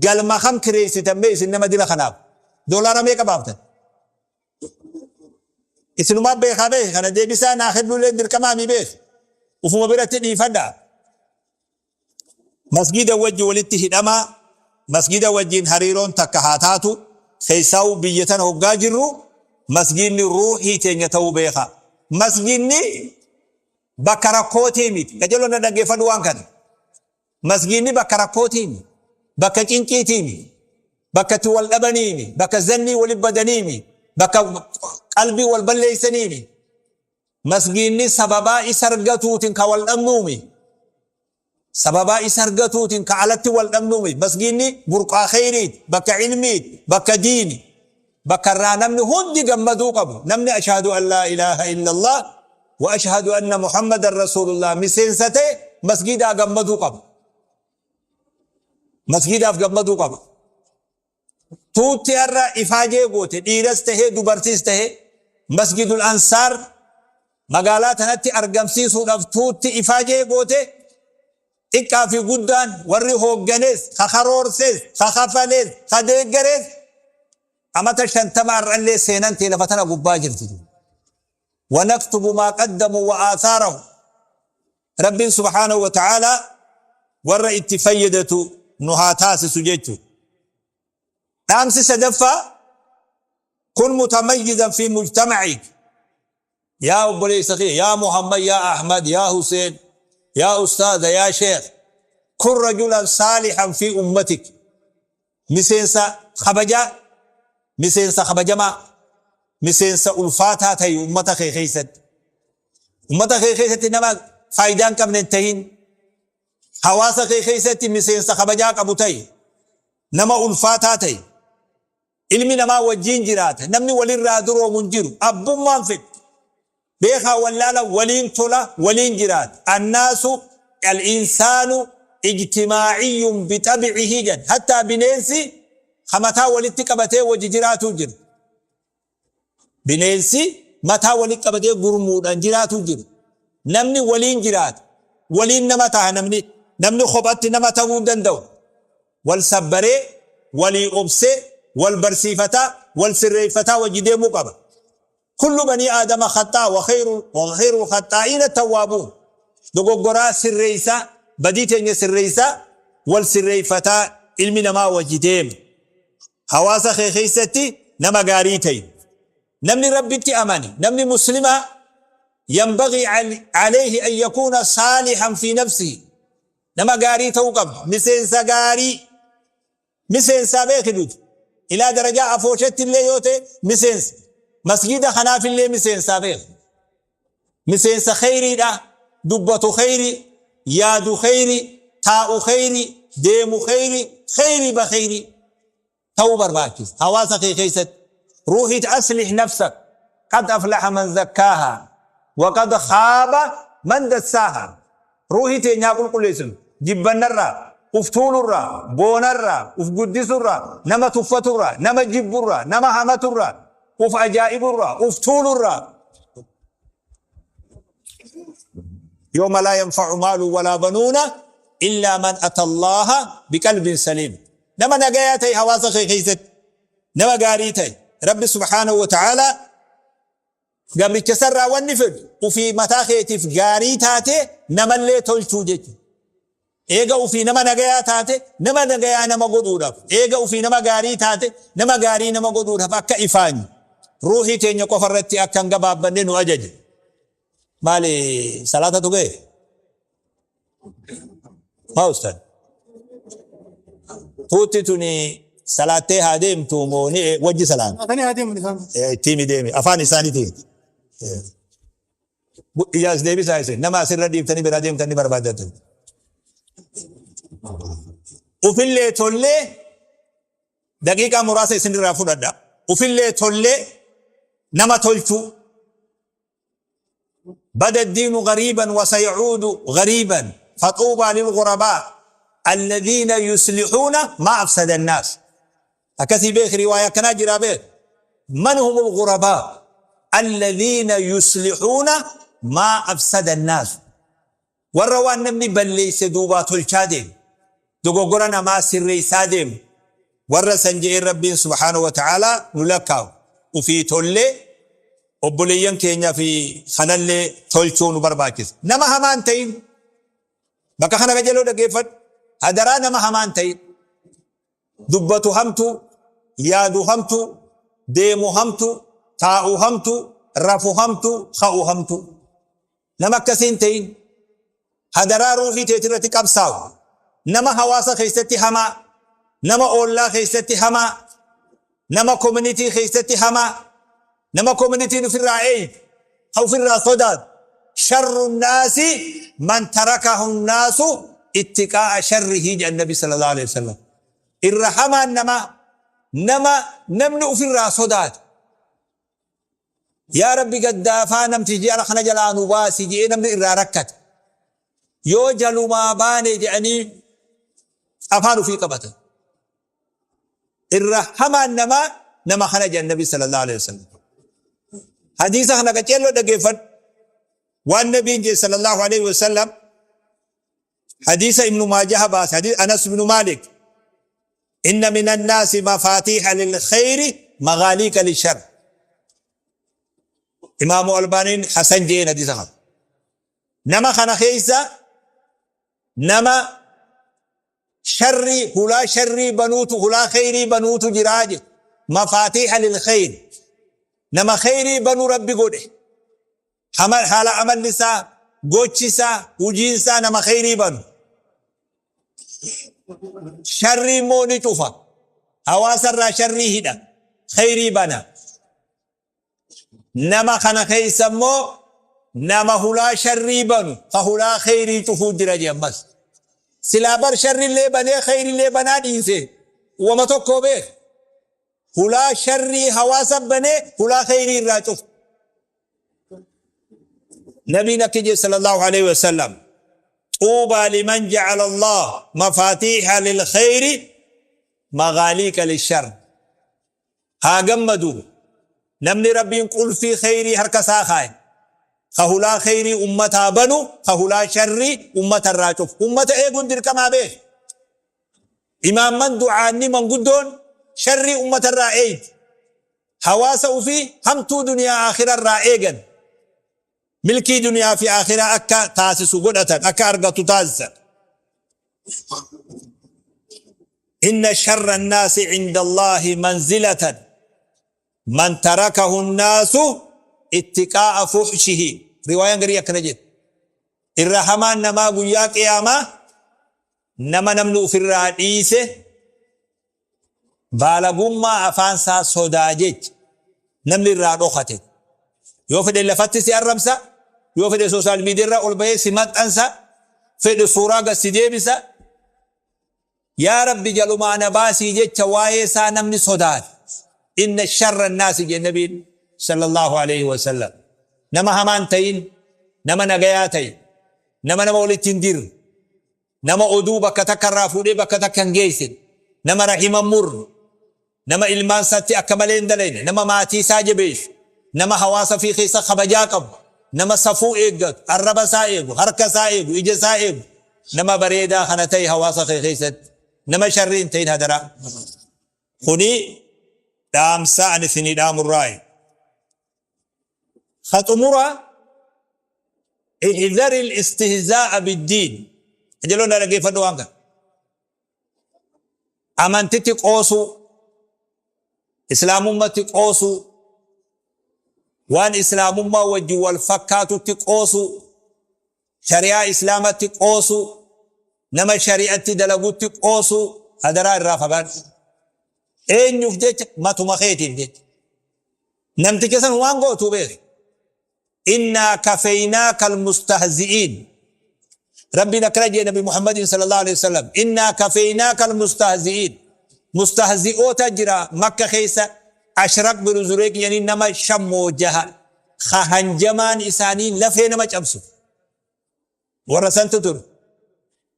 galma kam kireessitan mee isin nama dila kanaaf? Doolaara meeqa baaftan? Isinumaa beekaa beeki kana deebisaa naa kennullee dirqamaa mi beeki. Ufuma biratti dhiifadhaa. Masgiida wajji walitti hidhamaa, masgiida wajjiin hariiroon takka haa taatu, keessaa'uu biyya tana hoggaa jirru masgiidni ruuhii teenya ta'uu beekaa. Masgiidni Bakka rakkootii miti. Qajeeloo na dhaggeeffadhu waan kana. Masgiidni bakka rakkootii miti. Bakka cinqiitii miti. Bakka itti wal dhabanii miti. Bakka zannii wali badanii miti. Bakka qalbii wal balleessanii miti. Masgiidni sababaa isa argatuutiin ka wal dhabnuu miti. Sababaa isa argatuutiin ka alatti wal dhabnuu miti. Masgiidni burqaa kheyriiti, bakka ilmiiti, bakka diini, bakka irraa namni hundi gammaduu qabu. Namni ashhadu an laa ilaaha illallah wa ashhadu anna Muhammadan rasuulullah miseensa ta'e masgiidaa gammaduu qaba. Masgiidaaf gammaduu qaba. Tuutti har'a ifaajee goote dhiiras tahee dubartiis tahee masgidul ansaar Magaalaa tanatti argamsiisuudhaaf tuutti ifaajee goote. Xiqqaa fi guddaan, warri hoogganees, ka karoorsees, ka kafalees, ka deeggarees, amata 50 har'allee seenan tee lafa tana gubbaa jirti. Wanaktubu maa qaddamuu wa aathaarahum. Rabbiin subhaanahu wa ta'aalaa warra itti fayyadatu nu haa taasisu jechuudha. Dhaamsi sadaffaa, kun mutamayyizan fi mujtama'ik. Yaa obboleessa kiyya, yaa Muhammad, yaa Ahmad, yaa Huseen, yaa ustaaza, yaa sheekh, kun rajulan saalihan fi ummatik. Miseensa kabajaa, miseensa kabajamaa, miseensa ulfaataa ta'i ummata kee keessatti. Ummata kee keessatti nama faayidaa hin qabne hin tahin. Hawaasa kee keessatti miseensa kabajaa qabu ta'i. Nama ulfaataa ta'i. Ilmi namaa wajjiin jiraata. Namni walirraa duroomu hin jiru. Abbummaan fedhu. Beekaa wallaala waliin tola, waliin jiraata. Annaasu, al-insaanu ijtimaa'iyyun bixabicihi jedhan. Hattaa bineensi ka mataa walitti qabatee wajji jiraatuu jira. Bineensi mataa walitti qabatee gurmuudhaan jiraatuu jira. Namni waliin jiraata. Waliin nama taha namni. Namni kophatti nama tahuu hin danda'u. Wal sabbaree, walii obsee, wal barsiifataa, wal sirreeffataa wajji deemuu qaba. Kullu banii aadama khaxxaa wa khayru wa khayrul khaxxaa'iina tawwaabuun. Dogoggoraa sirreessaa, badii teenya sirreessaa, wal sirreeffataa ilmi namaa wajji deema. Hawaasa kee keessatti nama gaarii ta'i. Namni Rabbitti amane, namni Muslimaa, yanbagii alayhi an yakuuna saalihan fi nafsihi. Nama gaarii ta'uu qaba. Miseensa gaarii. Miseensaa beeki nuti. Ilaa darajaa afooshetti illee yoo ta'e miseensa. Masgiida kanaaf illee miseensaa beeki. Miseensa kheyriidha. Dubbatu kheyri, yaadu kheyri, taa'u kheyri, deemu kheyri, kheyrii ba kheyrii ta'uu barbaachisa. Hawaasa kee keessatti. Ruuhit aslih nafsak qad aflaha man zakkaaha wa qad khaaba man dassaaha. Ruuhii teenya haa qulqulleessinu. Jibbannarraa, uf tuulurraa, boonarraa, uf guddisurraa, nama tuffaturraa, nama jibburraa, nama hamaturraa, uf ajaa'iburraa, uf tuulurraa. Yawma laa yanfa'u maalun walaa banuuna illaa man ata Allaaha biqalbin saliim. Nama nagayaa ta'e hawaasa kee keessatti nama gaarii ta'e. Rabbi subhaanahu wa ta'aalaa gabricha isarraa wanni fedhu ufii mataa keetiif gaarii taate namallee tolchuu jechuudha. Eega ufii nama nagayaa taate nama nagayaa nama godhuudhaaf, eega ufii nama gaarii taate nama gaarii nama godhuudhaaf akka ifaanyu ruuhii teenya qofa irratti akka hin gabaabbanne nu ajaje. Maali, salaatatu ga'e? Maa ustaad? Tuutti tuni salaattee haa deemtu moo ni wajji salaata? Salaatanii haa deeman isaan. Ittiin deemi afaan isaaniitiin. Ijaas deebisaa isin nama asirra dhiiftanii biraa deemtan ni barbaadatan. Ufillee tollee daqiiqaa muraasa isinirraa fudhadha. Ufillee tollee nama tolchuu. Bada diinu gariiban wa sayacuudu gariiban faxuubaa lilghurabaa alladhiina yuslihuuna maa afsada annaas. Akkasii beeki, riwaaya akkanaa jiraa beek. Man humul ghurabaa alladhiina yuslihuuna maa afsada annaas. Warra waan namni balleeyse duubaa tolchaa deemu. Dogoggora namaa sirreeysaa deemu. Warra san je'een Rabbiin subhaanahu wa ta'aalaa nu lakkaawu. Ufii tollee obboleeyyan keenya fi kanallee tolchuu nu barbaachisa. Nama hamaa hin ta'in. Bakka kana qajeeloo dhaggeeffadhu. Hadaraa, nama hamaa hin ta'in. Dubbatu hamtuu, yaadu hamtuu, deemu hamtuu, taa'u hamtuu, rafu hamtuu, ka'u hamtuu. Nama akkasii hin ta'in. Hadaraa, ruuhii teeti irratti qabsaawu. Nama hawaasa keessatti hamaa, nama oollaa keessatti hamaa, nama community keessatti hamaa, nama communityn ofirraa eeydu, ka ofirraa sodaatu. Sharru naasi man tarakahu naasu ittiqaa'a sharrihi jedhan Nabi sallallahu alaihi wasallam. Irra hamaan namaa nama namni ofirraa sodaatu. Yaa Rabbi, gaddaafaa namtichi jala kana jalaa nu baasi jedhee namni irraa rakkate. Yoo jalumaa baane jedhanii afaan ofii qabatan. Irra hamaan namaa nama kana jedhan Nabi sallallahu alaihi wasallam. Hadiisa kana qaceelloo dhaggeeffadhu. Waan Nabiin jedhe sallallahu alaihi wasallam, hadiisa Ibnu Maajaha baase, hadiisa Anas ibnu Maalik: inna min annaasi mafaatiiha lilkhayri maghaaliiqa lishar. Imaamu Albaaniin hasan jeen hadiisa kana. Nama kana keessa nama sharrii, hulaa sharrii banuutu, hulaa kheyrii banuutu jiraa jedhe. Mafaatiiha lil kheyr, nama kheyrii banu Rabbi godhe. Haala amalli isaa, gochi isaa, hujiin isaa nama kheyrii banu. Sharrii immoo ni cufa, hawaasa irraa sharrii hidha, kheyrii bana. Nama kana keessa immoo nama hulaa sharrii banu ka hulaa kheyrii cufuu jira jee ammas. Silaa bar sharrillee banee kheyrillee banaa dhiise wama tokkoo beek. Hulaa sharrii hawaasa banee hulaa kheyrii irraa cufu. Nabiin akki jee sallallahu alaihi wasallam: xuubaa liman ja'ala Allah mafaatiiha lil kheyri maghaaliiqa lishar. Haa gammadu namni Rabbiin qulfii kheyrii harka isaa kaaye, ka hulaa kheyrii ummataa banu, ka hulaa sharrii ummata irraa cufu. Ummata eeguun dirqamaa beeki. Imaamman, du'aanni, manguddoon sharrii ummata irraa eeydi. Hawaasa ufii hamtuu duniyaa aakhira irraa eegan. Milkii duniyaa fi aakhiraa akka taasisu godhatan, akka argatu taasisan. Inna sharra annaasi cinda Allaahi manzilatan man tarakahu annaasu ittiqaa'a fuhshihi. Riwaayaan garii akkana jedhe. Irra hamaan namaa guyyaa qiyaamaa nama namni ufirraa dhiise baalagummaa afaan isaa sodaa jecha namni irraa dhokate. Yoo fedhe lafatti si arrabsa, yoo fedhe social media irra ol bahee si maxxansa, fedhe suuraa gad si deebisa. Yaa Rabbi, jalumaa na baasii jecha waa'ee isaa namni sodaate. Inna sharra annaasi jedhe Nabiin sallallahu alaihi wasallam. Nama hamaan ta'in, nama nagayaa ta'e, nama nama walitti hin dirre, nama oduu bakka takka irraa fuudhee bakka takka hin geessine, nama rahima hin murre, nama ilmaan isaatti akka malee hin dalayne, nama maatii isaa jabeessu, nama hawaasa fi keessa kabajaa qabu, nama safuu eeggatu, arraba isaa eegu, harka isaa eegu, ija isaa eegu, nama bareedaa kana ta'e hawaasa kee keessatti, nama sharrii hin ta'in hadaraa. Kuni dhaamsa ani isinii dhaamurraayi. Ka xumura: ihdari istihzaa'a biddiin. Ajeloon na dhaggeeffadhu waan kana. Amantitti qoosuu, Islaamummatti qoosuu, waan Islaamummaa wajjin wal fakkaatutti qoosuu, shari'aa Islaamatti qoosuu, nama shari'atti dalagutti qoosuu hadaraa irraa fagaadhu. Eenyuuf jecha? Matuma keetiif jecha. Namticha san waan gootuu beeki. Innaa kafeynaaka almustahzi'iin. Rabbiin akkana jee Nabi Muhammadin sallallahu alaihi wasallam: innaa kafeynaaka almustahzi'iin. Mustahzi'oota jira Makka keessa, Ashraq binu Zureeq jedhanii, nama shammoo jaha ka hanjamaan isaanii lafee nama cabsu. Warra santu ture.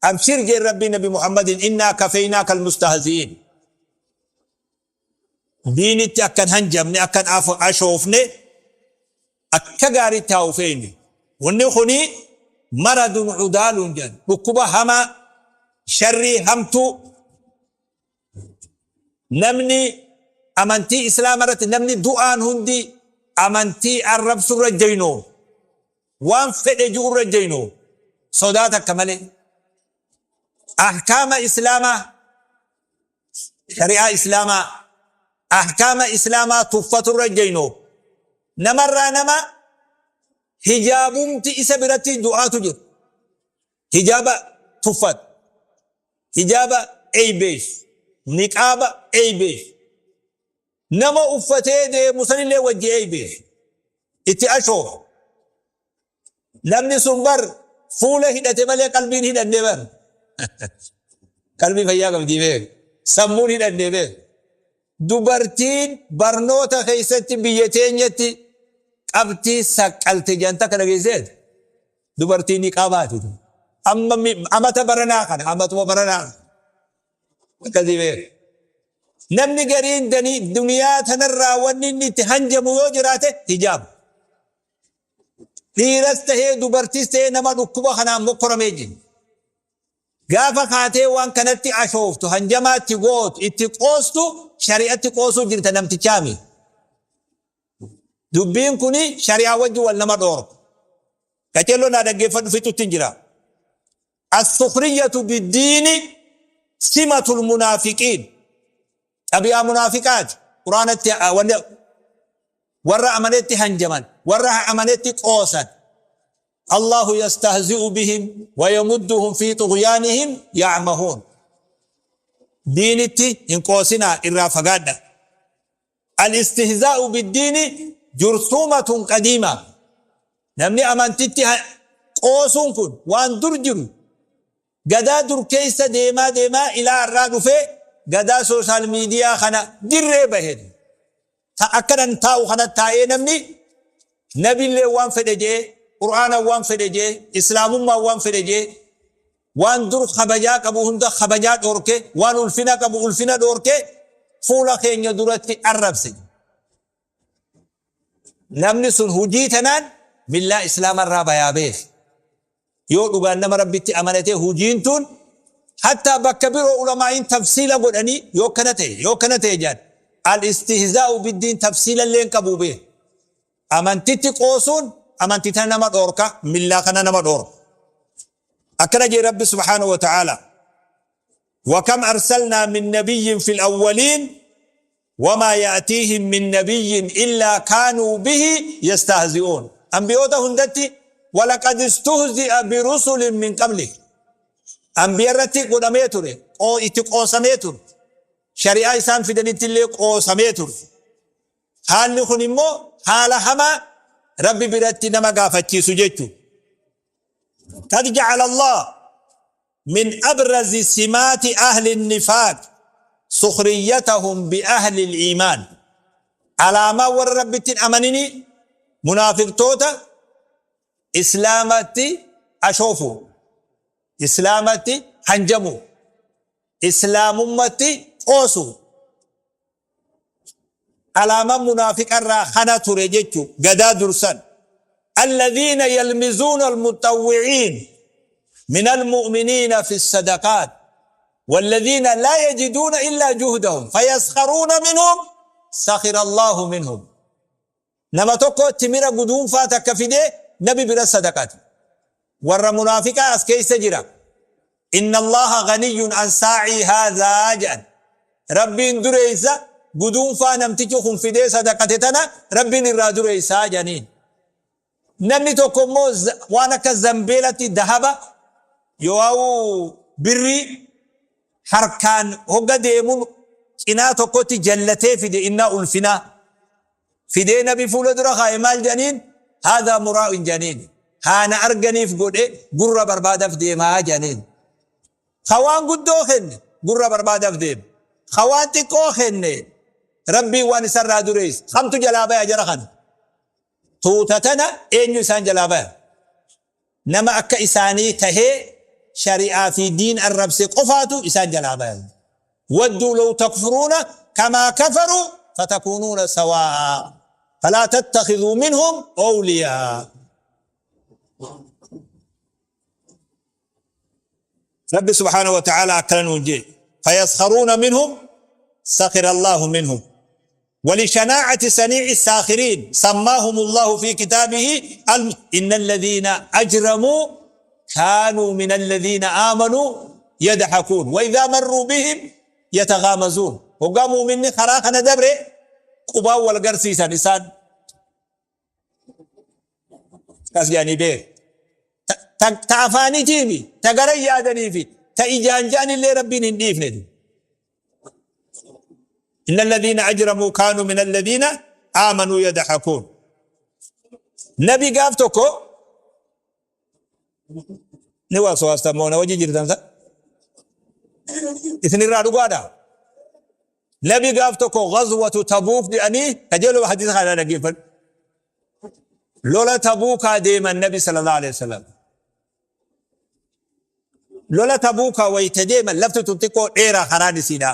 Abshir jeen Rabbiin Nabi Muhammadin: innaa kafeynaaka almustahzi'iin. Diinitti akkan hanjamne, akkan ashoofne, akka gaariitti haa ufeeyne. Wanni kuni maradun cudaaluun jedhan, dhukkuba hamaa, sharrii hamtuu. Namni amantii Islaama irratti, namni du'aan hundi amantii arrabsurra jeynoo, waan fedhe ji'urra jeynoo, sodaa takka malee ahkaama Islaamaa, shari'aa Islaamaa, ahkaama Islaamaa tuffaturra jeynoo. Namarraa nama hijaabumti isa biratti du'aatu jira. Hijaaba tuffatu, hijaaba eeybeessu, niqaaba eeybeessu, nama uffatee deemu sanillee wajji eeybeessu, itti ashoofu. Namni sun bar fuula hidhate malee qalbiin hidhanne bar. Qalbii fayyaa qabdii beek. Sammuun hidhanne beek. Dubartiin barnoota keessatti biyya teenyatti qabxii saqqalte jedhan takka dhageesseet. Dubartiin niqaabaati. Amma amata baranaa kana, amatuma baranaa. Akkasii beek. Namni gariin duniyaa tanarraa wanni inni itti hanjamu yoo jiraate hijaaba. Dhiiras tahee dubartis tahee nama dhukkuba kanaan mokkoramee jira. Gaafa kaatee waan kanatti ashooftu, hanjamaa itti gootu, itti qoostu, shari'atti qoosuu jirta namtichaami. Dubbiin kuni shari'aa wajji wal nama dhoorka. Qaceelloo naa dhaggeeffadhu fixutti hin jira. As-sukhriyatu biddiini simatul munaafiqiin. Xabi'aa munaafiqaati. Quraanatti wanni warra amanetti hanjaman, warra amanetti qoosan. Allahu yastahzi'u bihim wa yamudduhum fi tughyaanihim ya'mahuun. Diinitti hin qoosinaa irraa fagaadha. Al-istihzaa'u biddiini jursuumatun qadiima. Namni amantitti qoosuun kun waan dur jiru. Gadaa dur keessa deemaa deemaa ilaa har'aa dhufee gadaa sooshaal miidiyaa kana dirree bahe. Ta akkanan taa'u kana taa'ee namni nabillee waan fedhe jee, Qur'aana waan fedhe jee, Islaamummaa waan fedhe jee, waan dur kabajaa qabu hunda kabajaa dhoorke, waan ulfina qabu ulfina dhoorke fuula keenya duratti arrabse. Namni sun hujii tanaan millaa Islaamarraa bayaa beeki. Yoo dhugaan nama Rabbitti amanate hujiin tun hattaa bakka biroo ulamaa'iin tafsiila godhanii yoo akkana ta'e yoo akkana ta'e jedhan al istihzaa'u biddiin tafsiila illee hin qabu beeki. Amantitti qoosuun amantii tana nama dhoorka, millaa kana nama dhoorka. Akkana jee Rabbi subhaanahu wa ta'ala. Wakam arsalnaa min nabiyyin fil awwaliin wamaa ya'tiihim min nabiyyin illaa kaanuu bihi yastahzi'uun. Anbiyoota hundatti walaqad istuhzi'a birusulin min qablik. Anbiya irratti godhamee ture, itti qoosamee ture. Shari'aa isaan fidanitti illee qoosamee ture. Haalli kun immoo haala hamaa Rabbi biratti nama gaafachiisu jechuudha. Qad ja'ala Allah min abrazi simaati ahli nifaaq sukhriyatahum bi ahli iimaan. Alaamaa warra Rabbitti hin amaninii munaafiqtoota Islaamatti ashoofu, Islaamatti hanjamu, Islaamummatti qoosu. Alaamaan munaafiqa irraa kana ture jechu gadaa dursan. Alladhiina yalmizuuna almuxawwi'iin min almu'miniina fi sadaqaat walladhiina laa yajiduuna illaa juhdahum fayaskharuuna minhum sakhira Allaahu minhum. Nama tokko timira guduunfaa takka fidee nabi bira sadaqate. Warra munaafiqaa as keessa jira. Inna Allaha ganiyyun an saa'ii haadhaa jedhan. Rabbiin dureessa guduunfaa namtichi kun fidee sadaqate tana Rabbiin irraa dureessaa jedhaniin. Namni tokko immoo waan akka zambeelatti dahaba yoo'uu birrii harkaan hogga deemuun cinaa tokkotti jallatee fide innaa ulfinaa. Fidee nabi fuula dura kaaye maal jedhaniin haadhaa muraa'in jedhaniin haana arganiif godhe gurra barbaadaf deemaa jedhaniin. Ka waan guddoo kenne gurra barbaadaf deema. Ka waan xiqqoo kenne Rabbiin waan isarraa dureessa. Kamtu jalaa baya jara kana? Tuuta tana eenyu isaan jalaa baya? Nama akka isaanii tahee shari'aa fi diin arrabse qofaatu isaan jalaa baya. Wadduu law takfuruuna kamaa kafaruu fatakuunuuna sawaa'a falaa tattakhidhuu minhum awliyaa. Rabbi subhaanahu wa ta'aala akkana nuun jee fayaskharuuna minhum sakhira Allaahu minhum ولشناعة صنيع الساخرين سماهم الله في كتابه إن الذين أجرموا كانوا من الذين آمنوا يضحكون وإذا مروا بهم يتغامزون وقاموا مني خراخنا دبر قبا والقرسيسا إنسان Akkas jedhanii beeku. Ta afaaniitiifi ta gara yaadaniifi ta ijaan ja'anillee Rabbiin hin dhiifne. Inna alladhiina ajramuu kaanuu min alladhiina aamanuu yadhakuun. Nabi gaaf tokko ni waswaastan moo na wajji jirtan sa? Isinirraa dhugaadha. Nabi gaaf tokko ghazwatu Tabuuk jedhanii kajeeloo hadiisa kana dhaggeeffadhu. Lola Tabuukaa deeman Nabi sallallahu alaihi wasallam. Lola Tabuukaa wayita deeman lafti tun xiqqoo dheeraa karaan isiidha.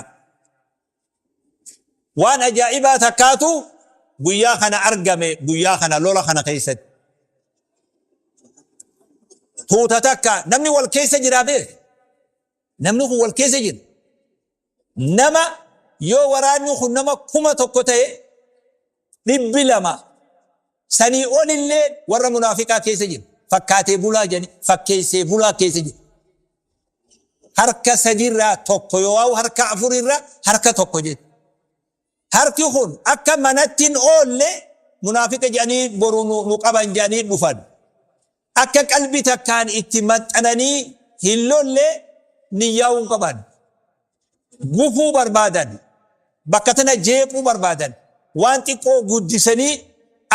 Waan ajaa'ibaa takkaatu guyyaa kana argame guyyaa kana lola kana keessatti. Tuuta takka namni wal keessa jiraa beek. Namni kun wal keessa jira. Nama yoo waraanni kun nama 1000 ta'e 200 sanii olillee warra munaafiqaa keessa jira. Fakkaatee bulaa jedhani fakkeessee bulaa keessa jira. Harka sadiirraa tokko yoo waa'u harka afurirraa harka tokko jedhu. Harki kun akka manatti hin oolle munaafiqa jedhanii boru nu qaban jedhanii dhufan. Akka qalbi takkaan itti maxxananii hin lolle niyyaa'uu hin qaban. Gufuu barbaadan. Bakka tana jeequu barbaadan. Waan xiqqoo guddisanii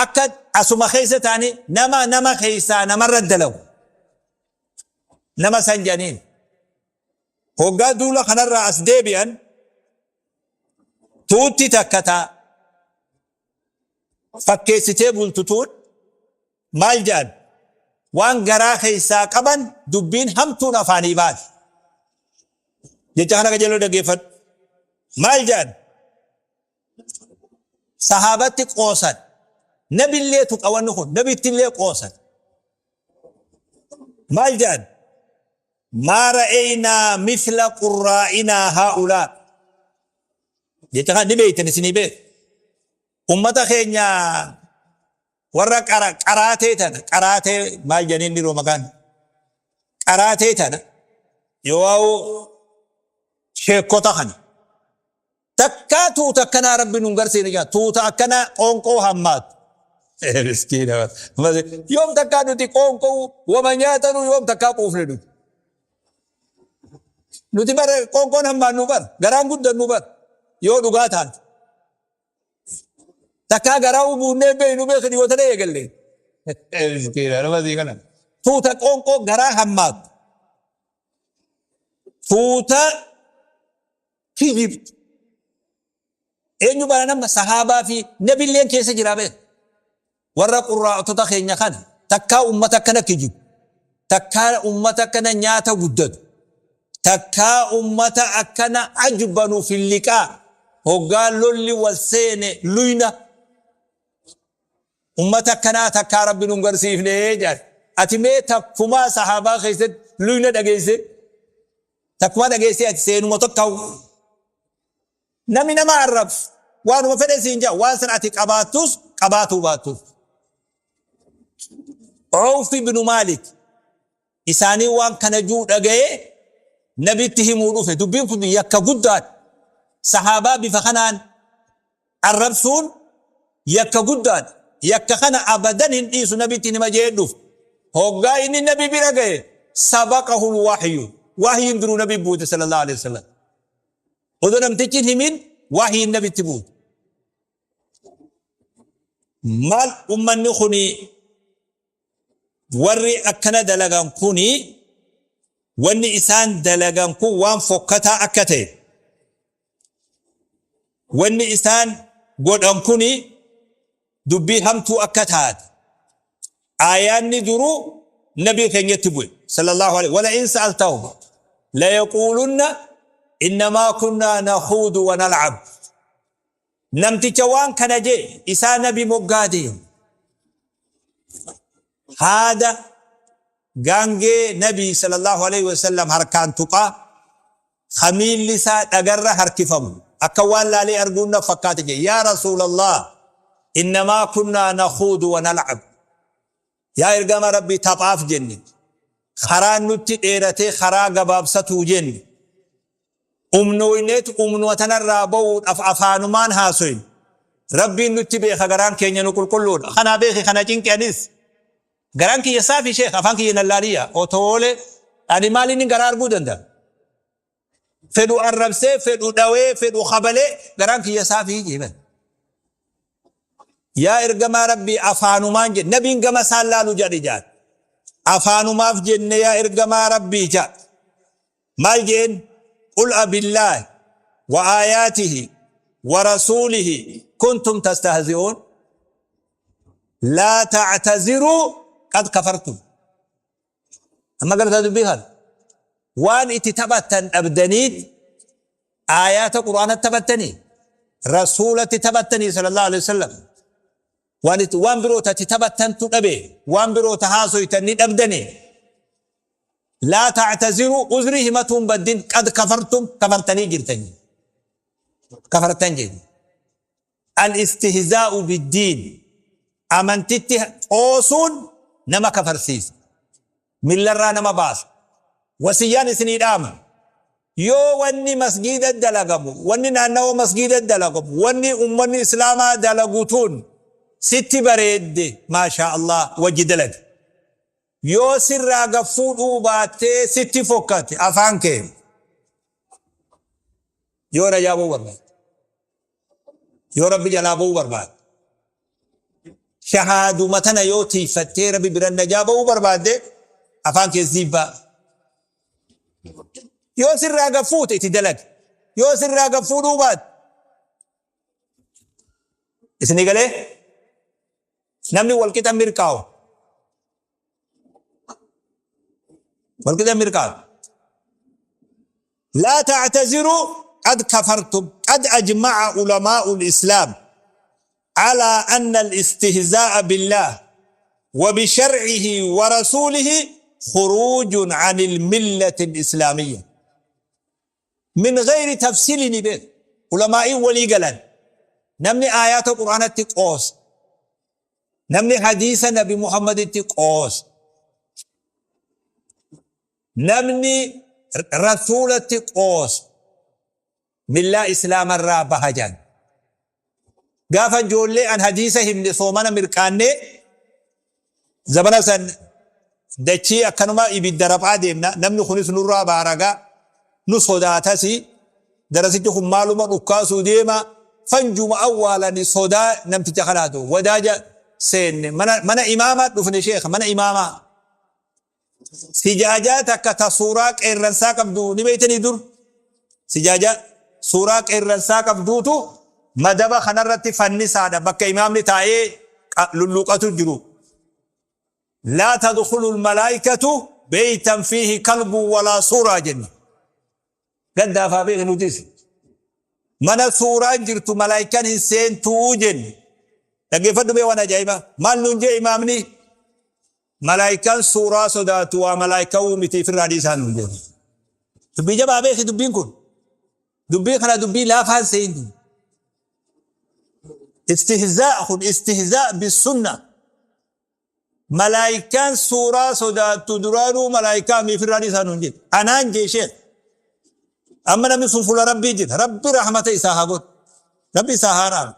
akka asuma keessa ta'anii nama nama keessaa namarra dalagu. Nama san jedhaniin. Hoggaa duula kanarraa as deebi'an tuutti takka taa fakkeessitee bultu tuun maal jedhan waan garaa keessaa qaban dubbiin hamtuun afaanii baate. Jecha kana qajeeloo dhaggeeffadhu. Maal jedhan? Sahaabatti qoosan. Nabillee tuqa wanni kun nabittillee qoosan. Maal jedhan? Maa ra'eynaa mithla qurraa'inaa haa'ulaa. Jecha kana ni beektan isinii beeku. Ummata keenya warra qara qaraatee tana qaraatee maal jedhaniin dhiroo maqaan qaraatee tana yoo waa'u sheekota kana takkaa tuuta akkanaa rabbi nun garsiine jaa tuuta akkanaa qoonqoo hammaatu. Miskiina yoom takkaa nuti qoonqoo wama nyaatanu yoom takkaa quufne nuti. Nuti bara qoonqoon hammaannu bara garaan guddannu bara yoo dhugaa taate. Takkaa garaa buunnee beeynu beekni yoo tana eegalle. Miskiina nama sii kana. Tuuta qoonqoo garaa hammaatu. Tuuta kijibtu. Eenyu bara nama sahaabaa fi nabilleen keessa jira beek. Warra qurraa'otota keenya kana takkaa ummata akkana kijibu. Takkaa ummata akkana nyaata guddatu. Takkaa ummata akkana ajbanu filliqaa. Hoggaa lolli wal seene luyna. Ummata akkanaa takkaa rabbi nun garsiifne jedhan. Ati mee takkumaa sahaabaa keessatti luyna dhageesse? Takkumaa dhageessee ati seenuma tokko namni nama arrabsu waanuma fedhe siin jedha waan san ati qabaattus qabaatuu baattus. Awf ibnu Maalik isaanii waan kana juu dhaga'ee nabitti himuu dhufe dubbiin kun yakka guddaadha. Sahaabaa bifa kanaan arrabsuun yakka guddaadha. Yakka kana abadan hin dhiisu nabitti hima jee dhufe. Hoggaa inni nabi bira ga'e sabaqahul wahyu. Wahyiin duruu nabi buute sallallahu alaihi wasallam. Odoo namtichi hin himin wahyiin nabitti buute. Maal ummanni kuni warri akkana dalagan kuni wanni isaan dalagan kun waan fokkataa akka ta'e wanni isaan godhan kuni dubbii hamtuu akka taate aayaanni duruu nabii keenyatti bu'e sallallahu alaihi wala in sa'altahum la yaquulunna innamaa kunnaa nakhuudu wa nal'ab. Namticha waan kana jee isaa nabi moggaa deemu. Haada gaangee nabii sallallahu alaihi wasallam harkaan tuqaa ka miilli isaa dhagarra harkifamu akka waan laalee arguun na fakkaate jee yaa rasuulallah innamaa kunnaa nakhuudu wa nal'ab. Yaa ergama rabbii taphaaf jenne karaan nutti dheeratee karaa gabaabsatuu jenne Umnooyneet umnuma tanarraa ba'uudhaaf afaanumaan haasoyne. Rabbiin nutti beeka garaan keenya nu qulqulluudha. Kanaa beeki kana cinqi anis. Garaan kiyya saafi sheekh afaan kiyya nan laaliya. Otoole ani maaliin garaa arguu danda'a? Fedhu arrabsee fedhu dhawee fedhu kabalee garaan kiyya saafii jeeban. Yaa ergamaa Rabbii afaanumaan jedhe nabiin gama isaan laalu jedhe jaan. Afaanumaaf jenne yaa ergamaa Rabbii jedha. Maal jeen? Qul abillaahi wa aayaatihi wa rasuulihi kuntum tastahzi'uun laa ta'taziruu qad kafartum. Amma gartaa dubbii kana. Waan itti taphattan dhabdaniit aayaata qur'aanatti taphattanii rasuulatti taphattanii sallallahu alaihi wasallam waan itti waan biroo tatti taphattantu dhabe waan biroo ta haasoytan ni dhabdanii. Laa ta'taziruu, uzrii himatuu hin baddin, qad kafartum, kafartanii jirtan jedhe. Kafartan jedhe. Al-istihzaa'u biddiin, amantitti qoosuun nama kafarsiisa. Millarraa nama baasa. Wasiyyaan isinii dhaama. Yoo wanni masgiida dalagamu, wanni naannawa masgiida dalagamu, wanni ummanni islaamaa dalagu tun sitti bareedde, maashaa Allah, wajji dalagi. Yoo sirraa gad fuudhuu baattee sitti fokkate afaan kee yoo najaa ba'uu barbaadde, yoo Rabbi jalaa ba'uu barbaadde, shahaaduma tana yoo tiiyfattee Rabbi bira najaa ba'uu barbaadde, afaan kee ziibbaa. Yoo sirraa gad fuute itti dalagi. Yoo sirraa gad fuudhuu baatte, isinii galee? Namni walqixa mirqaawu. Walqixa mirqaawu. Laa ta'taziruu qad kafartum qad ajma'a ulamaa'ul islaam alaa anna al-istihzaa'a billaah wa bishar'ihi wa rasuulihi khuruujun anil millati al-islaamiyya. Min ghayri tafsiili ni beeku. Ulamaa'iin walii galan. Namni aayaata Qur'aanatti qoosa. Namni hadiisa Nabi Muhammaditti qoosa. Namni rasuulatti qoosa. Millaa Islaamarraa baha jedhan. Gaafa ijoollee an hadiisa himne soomana mirqaannee, zabana san dachii akkanuma ibidda raphaa deemna, namni kunis nurraa baaraga, nu sodaatasi, darasichi kun maaluma dhukkaasuu deema, fanjuma awwaalani sodaa namticha kanaatu wadaaja seenne, mana imaamaa dhufne, sheekha mana imaamaa. Sijaajaa takka ta suuraa qeerransaa qabdu ni beeytanii dur? Sijaajaa suuraa qeerransaa qabduutu madaba kanarratti fannisaadha, bakka imaamni taa'ee lulluuqatu jiru. Laa tadkhulu lmalaaikatu beeytan fiihi kalbun walaa suuraa jenna. Gaddaafaa beeki nutis. Mana suuraan jirtu malaayikaan hin seentuu jenne. Dhaggeeffadhu mee waan ajaa'ibaa. Maal nuun jee imaamni? Malaayikaan suuraa sodaatu waa malaayikawuu miti, ifirraa dhiisaa nuun jee. Dubbii jabaa beeki dubbiin kun. Dubbii kana dubbii laafaan seentu. Istihzaa kun istihzaa bisunna. Malaayikaan suuraa sodaattu duraanuu malaayikaa mi, ifirraa dhiisaa nuun jedhe. Anaan jee sheekh. Amma namni sun fuula Rabbii jira. Rabbi rahmata isaa haa godhu. Rabbi isaa haa araaru.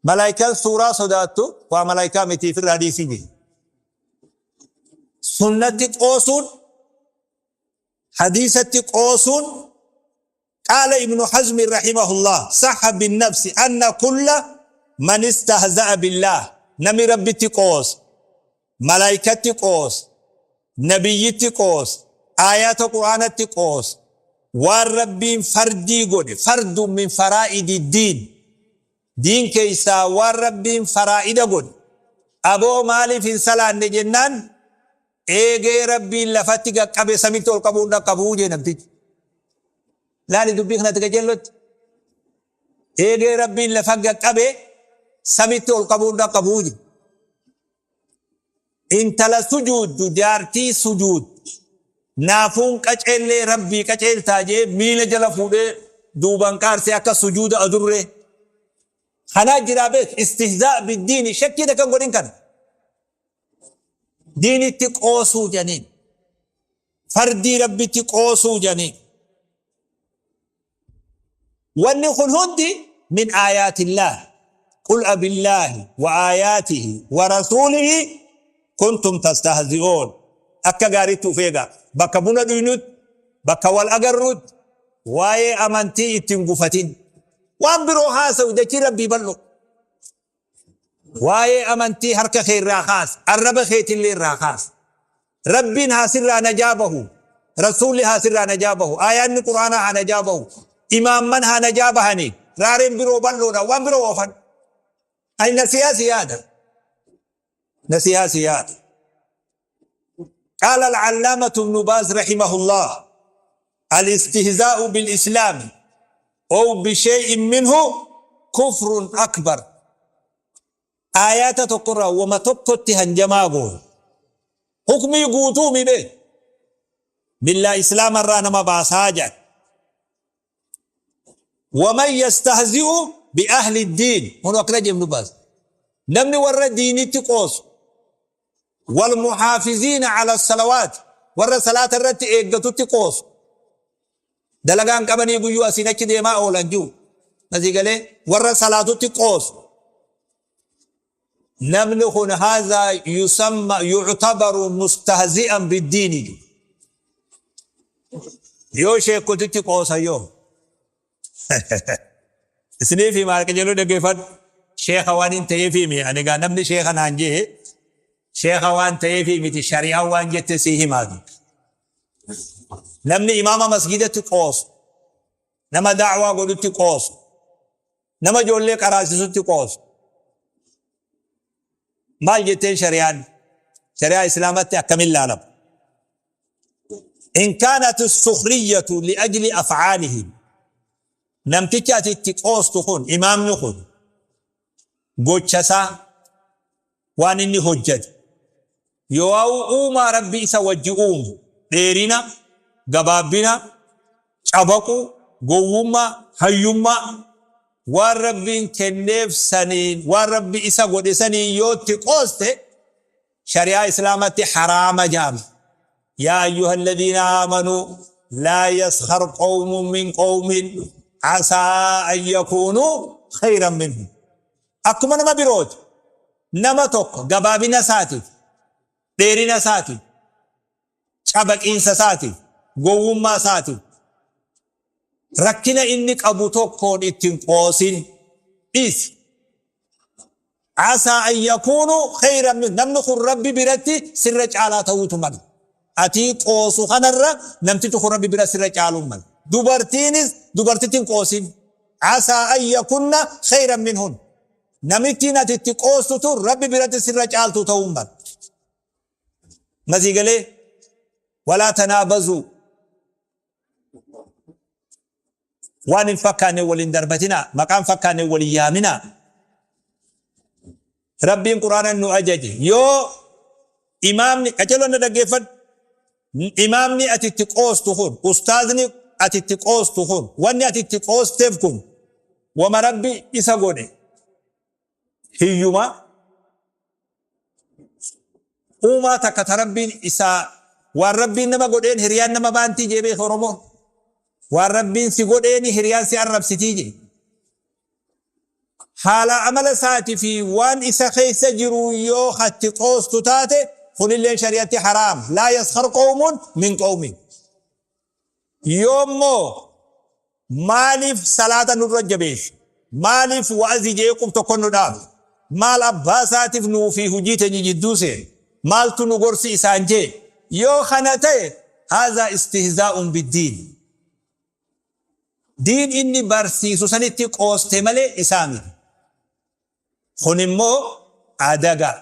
Malaayikaan suuraa sodaattu waa malaayikaa miti, ifirraa dhiisii jedhe. Sunnatti qoosuun, hadiisatti qoosuun. Qaala Ibnu Hazmi rahimahullah, sahha binnafsi anna kulla man istahza'a billaah, namni Rabbitti qoose, malaaykatti qoose, nabiyyitti qoose, aayaata Qur'aanatti qoose, waan Rabbiin fardii godhe, fardun min faraa'idi diin, diin keessaa waan Rabbiin faraa'ida godhe, aboo maaliif hin salaanne jennaan, eegee Rabbiin lafatti qaqqabe samitti ol qabuu hin dhaqqabuu jee namtichi. Laali dubbii kanatti qajeellotti. Eegee Rabbiin lafa qaqqabe samitti ol qabuu hin dhaqqabuu jee. Intala sujuuddu, jaartii sujuud naafuun qaceellee Rabbii qaceeltaa jee miila jala fuudhee duuban qaarsee akka sujuuda adurree. Kanaa jiraa beek, istihzaa biddiini, shakkii takka hin godhin kana. Diinitti qoosuu janiin. Fardii Rabbitti qoosuu janiin. Wanni kun hundi min aayaatillaah. Qul abillaahi wa aayaatihi wa rasuulihi kuntum tastahzi'uun. Akka gaariitti uf eegaa. Bakka buna dhuynutti, bakka wal agarrutti waa'ee amantii itti hin gufatin. Waan biroo haasawi, dachii Rabbii bal'oo. Waa'ee amantii harka kee irraa kaasi, arraba keetillee irraa kaasi. Rabbiin haa sirraa najaa bahu, Rasuulli haa sirraa najaa bahu, aayaanni Qur'aanaa haa najaa bahu, imaamman haa najaa bahanii, raareen biroo bal'oodha, waan biroo oofan. Ani nasihaa si yaada. Nasihaa si yaada. Qaala al-Allaamatu Ibnu Baaz rahimahullah, al-istihzaa'u bil-islaami ow bishay'in minhu kufrun akbar. Aayaata tokkorraa wama tokkotti hanjamaa goone. Hukmii guutuu mi beek. Millaa Islaamarraa nama baasaa jedhan. Waman yastahzi'u bi ahli diin. Kun akkana jedhu baasa. Namni warra diinitti qoosu, wal muhaafiziina ala salawaat, warra salaata irratti eeggatutti qoosu. Dalagaan qabanii guyyuu asiin achi deemaa oolan jiru. Asii galee warra salaatutti qoosu. Namni kun haadha yusamma yu'tabaru mustahzi'an biddiini jiru. Yoo sheekotitti qoosan yoo. Isiniif himaa qajeeluu dhaggeeffadhu. Sheeka waan hin ta'eef himi. Ani egaa namni sheeka naan jee sheeka waan ta'eef miti, shari'aan waan jette sii himaatu. Namni imaama masgiidatti qoosu, nama da'waa godhutti qoosu, nama ijoollee qaraasisutti qoosu. Maal jetteen shari'aan? Shari'aa Islaamatti akkamiin laalama? In kaanat sukhriyatu liajli af'aalihim. Namtichi ati itti qoostu kun, imaamni kun, gocha isaa, waan inni hojjate, yoo uumaa Rabbi isa wajji uumu, dheerina, gabaabbina, cabaquu, gowwummaa, hayyummaa, waan Rabbiin kenneef saniin, waan Rabbi isa godhe saniin yoo itti qooste, shari'aa Islaamatti haraama jedhama. Yaa ayyuha alladhiina aamanuu laa yaskhar qawmun min qawmin asaa an yakuunuu khayran minhum. Akkuma nama birooti. Nama tokko gabaabina isaatiif, dheerina isaatiif, cabaqiinsa isaatiif, gowwummaa isaatiif, rakkina inni qabu tokkoon ittiin qoosin, dhiisi. Asaa an yakuunu khayran min, namni kun Rabbi biratti sirra caalaa ta'uutu mala. Atii qoosu kanarra namtichi kun Rabbi bira sirra caaluu mala. Dubartiinis dubartittiin qoosin. Asaa an yakunna khayran minhun. Namittiin ati itti qoostu tun Rabbi biratti sirra caaltuu ta'uu mala. Masii galee walaa tanaabazuu, waan hin fakkaanne waliin darbatinaa, maqaan fakkaanne waliin yaaminaa. Rabbiin Qur'aana nu ajaje. Yoo imaamni qaceeloo na dhaggeeffadhu, imaamni ati itti qoostu kun, ustaazni ati itti qoostu kun, wanni ati itti qoosteef kun wama Rabbi isa godhe, hiyyuma uumaa takka ta Rabbiin isaa, waan Rabbiin nama godheen hiriyaan nama baantii jee beeka Oromoon. Waan Rabbiin si godheeni hiriyaan si arrabsitii jee. Haala amala isaati fi waan isa keessa jiru yoo hatti qoostu taate, kunilleen shari'atti haraam. Laa yaskhar qawmun min qawmin. Yoommoo maaliif salaata nurra jabeesse? Maaliif wa'azi jee qub tokko nu dhaabe? Maal abbaa isaatiif nuu fi hujii teenya jidduu seene? Maaltu nu gorsi isaan jee? Yoo kana ta'e, haazaa istihzaa'un biddiin. Diin inni barsiisu sanitti qooste malee isaa miti. Kun immoo adagaa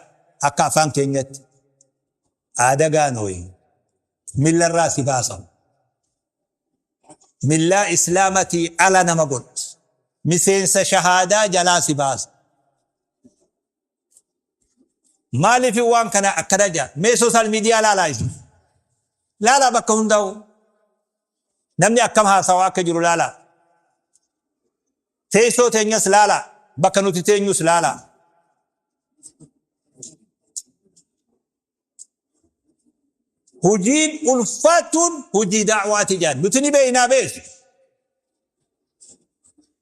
akka afaan keenyatti adagaa nooyi millarraa si baasa. Millaa Islaamatii ala nama godha. Miseensa shahaadaa jalaa si baasa. Maaliif waan kana akkana jaa? Mee social media laalaa isin. Laalaa bakka hundaa'u. Namni akkam haasawaa akka jiru laalaa. Teessoo teenyas laalaa. Bakka nuti teenyus laalaa. Hujiin ulfaattuun hujii da'waati jedhan. Nuti ni beeknaa beeku.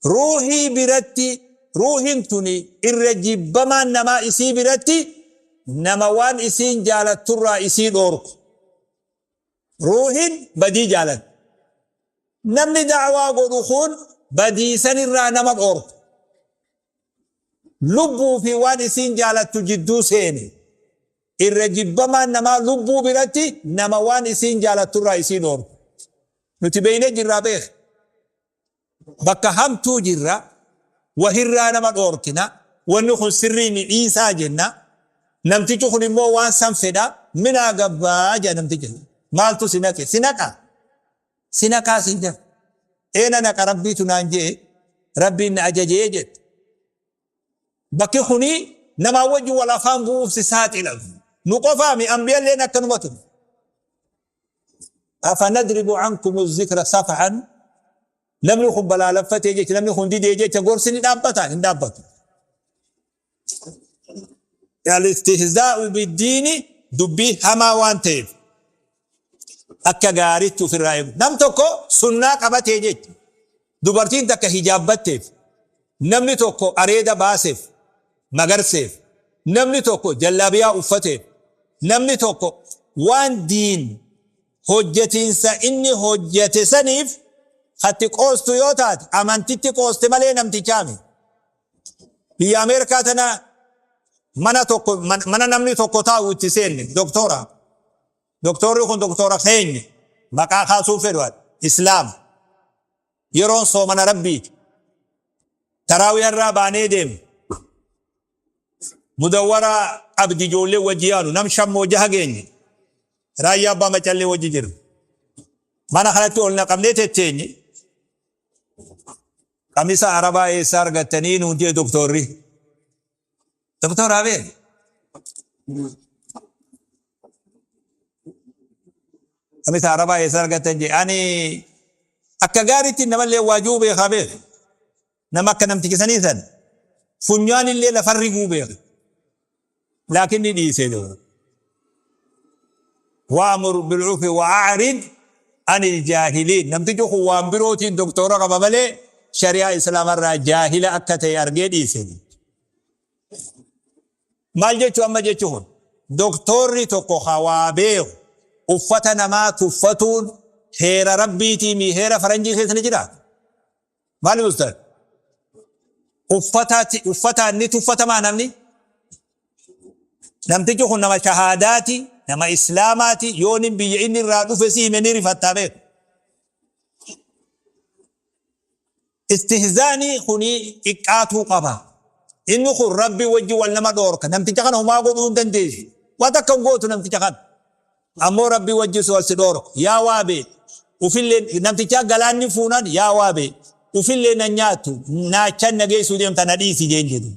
Ruuhii biratti, ruuhiin tuni irra jibbamaan namaa isii biratti nama waan isiin jaalatturraa isii dhoorku. Ruuhiin badii jaalatti. Namni da'waa godhu kun badii sanirraa nama dhoorku. Lubbuu fi waan isiin jaalattu jidduu seene. Irra jibbamaan namaa lubbuu biratti nama waan isiin jaalatturraa isii dhoorku. Nuti beeynee jirraa beek. Bakka hamtuu jirra, wahirraa nama dhoorkina, wanni kun sirrii mi dhiisaa jenna. Namtichi kun immoo waan san fedha, minaa gabbaa jedha namtichi. Maaltu si naqe? Si naqa. Si naqaa siin jedha. Ee na naqa, Rabbiitu naan jee, Rabbiin na ajajee jette. Bakki kuni namaa wajjin wal afaan bu'uuf si saaxila. Nu qofaami, ambiyalleen akkanuma ture. Afanadribu ankum zikra safahan, namni kun balaaleffatee jecha, namni kun didee jecha, gorsi ni dhaabbata? Hin dhaabbatu. Al-istihzaa'u biddiini dubbii hamaa waan ta'eef akka gaariitti ofirraa eegu. Nam tokko sunnaa qabatee jecha, dubartiin takka hijaabbatteef, namni tokko areeda baaseef, magarseef, namni tokko jallaabiyaa uffateef, namni tokko waan diin hojjetiinsa inni hojjete saniif hatti qoostu yoo taate, amantitti qooste malee namtichaami. Biyya Ameerikaa tana mana tokko, mana namni tokko taa'u itti seenne, doktora. Doktorri kun doktora keenya, maqaa kaasuu fedhu, Islaama. Yeroon soomana Rabbiiti. Taraawii irraa baanee deemne. Mudawwara qabdi, ijoollee wajji yaanu nam shammoo jaha geenye. Raayyaa Abbaa Macallee wajji jiru. Mana kanatti ol naqamnee tetteenye. "Qamisa Arabaa eessaa argattanii?" nuun jee doktorri. Doktor Abeel. "Qamisa Arabaa eessaa argattan?" jee. Ani akka gaariitti namallee waajuu beekaa beeka. Nama akka namticha sanii san funyaan illee lafarri guu beeka. Laakiin ni dhiisee jiru. وأمر بالعرف وأعرض عن الجاهلين. Namtichi kun waan birootiin doktora qaba malee shari'aa Islaamarraa jaahila akka ta'e argee dhiise. Maal jechuu amma jechuu kun? Doktorri tokko hawaa beeku uffata namaa tuffatuun heera Rabbiitii mi heera faranjii keessa ni jira? Maali ustaz? Uffataan ni tuffatamaa namni? Namtichi kun nama shahaadaati, nama Islaamaati, yoo inni biyya inni irraa dhufe si hime ni rifattaa beeku. Istihzaanii kuni xiqqaatuu qaba. Inni kun Rabbi wajji wal nama dhoorka. Namticha kana homaa godhuu hin dandeessu. Waan takka hin gootu namticha kana. Ammoo Rabbi wajji wal si dhoorka. Yaa waa bee. Ufillee namtichaa galaanni fuunaan, "Yaa waa bee. Ufillee nan nyaattu. Naachan na geessuu deemta, na dhiisi," jeen jedhu.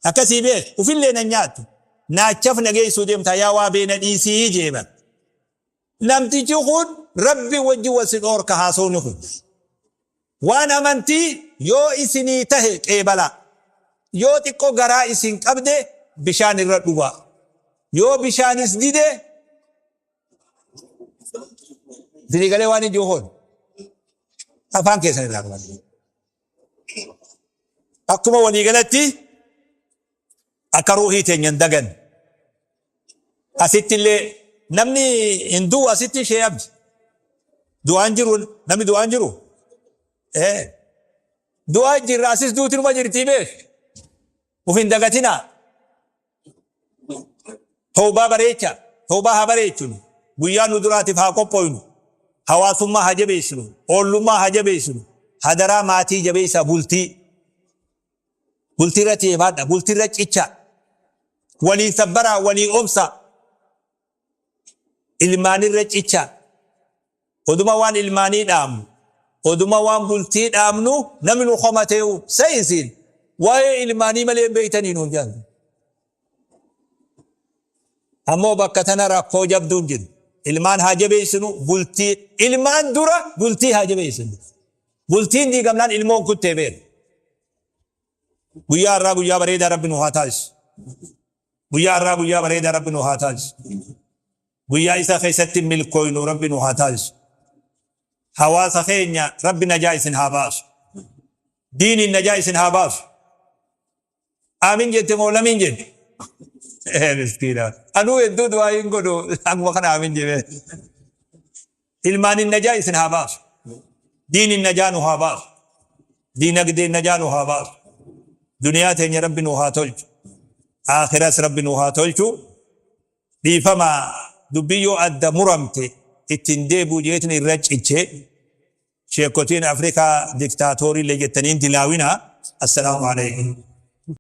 Akkasii beek, "Ufillee nan nyaattu. Naachaf na geessuu deemta, yaa waa bee, na dhiisii," jeeban. Namtichi kun Rabbi wajji wal si dhoorka haasawni kun. Waan amantii yoo isinii tahe qeebalaa. Yoo xiqqoo garaa isin qabde bishaan irra dhugaa. Yoo bishaanis dide, isinii galee waan hin jiru afaan keessan irraa qaban. Akkuma waliigalatti akka ruuhii teenya hin dagan. Asitti illee namni hin du'u, asitti ishee abdi. Du'aan jiru, namni du'aan jiru. Du'aa jirra, asis duuti numa jirtii beek. Uf hin dagatinaa. Toobaa bareecha. Toobaa haa bareechinu. Guyyaa nu duraatiif haa qophooynu. Hawaasummaa haa jabeessinu. Oollummaa haa jabeessinu. Hadaraa maatii jabeessaa, bultii. Bultii irratti eebaadha. Bultii irra cicha. Walii sabbaraa, walii obsa. Ilmaanirra cicha. Oduma waan ilmaanii dhaamnu, oduma waan bultii dhaamnu, namni nu komateewu sayisiin "Waa'ee ilmaanii malee hin beektanii?" nuun jedhan. Ammoo bakka tana rakkoo jabduun jiru. Ilmaan haa jabeessinu, bultii ilmaan dura bultii haa jabeessinu. Bultiin diigamnaan ilmoon kuttee beeku. Guyyaa har'aa guyyaa bareedaa Rabbi nu haa taasisu. Guyyaa har'aa guyyaa bareedaa Rabbi nu haa taasisu. Guyyaa isa keessatti milkooynu Rabbi nu haa taasisu. Hawaasa keenya Rabbi najaa isin haa baasu. Diiniin najaa isin haa baasu. Aamin jette moo lamiin jette? Miskiina. Anuu hedduu du'aa hin godhu, akkuma kana aamin jedhe. Ilmaanin najaa isin haa baasu. Diinin najaa nu haa baasu. Diinagdeen najaa nu haa baasu. Duniyaa teenya Rabbi nu haa tolchu. Akhiras Rabbi nu haa tolchu. Dhiifama, dubbii yoo adda muramte ittiin deebi'u jeetin irra ciche. Sheekotiin Afrikaa diktaatoorii illee jettaniin dilaawina. Assalaamu alaikum.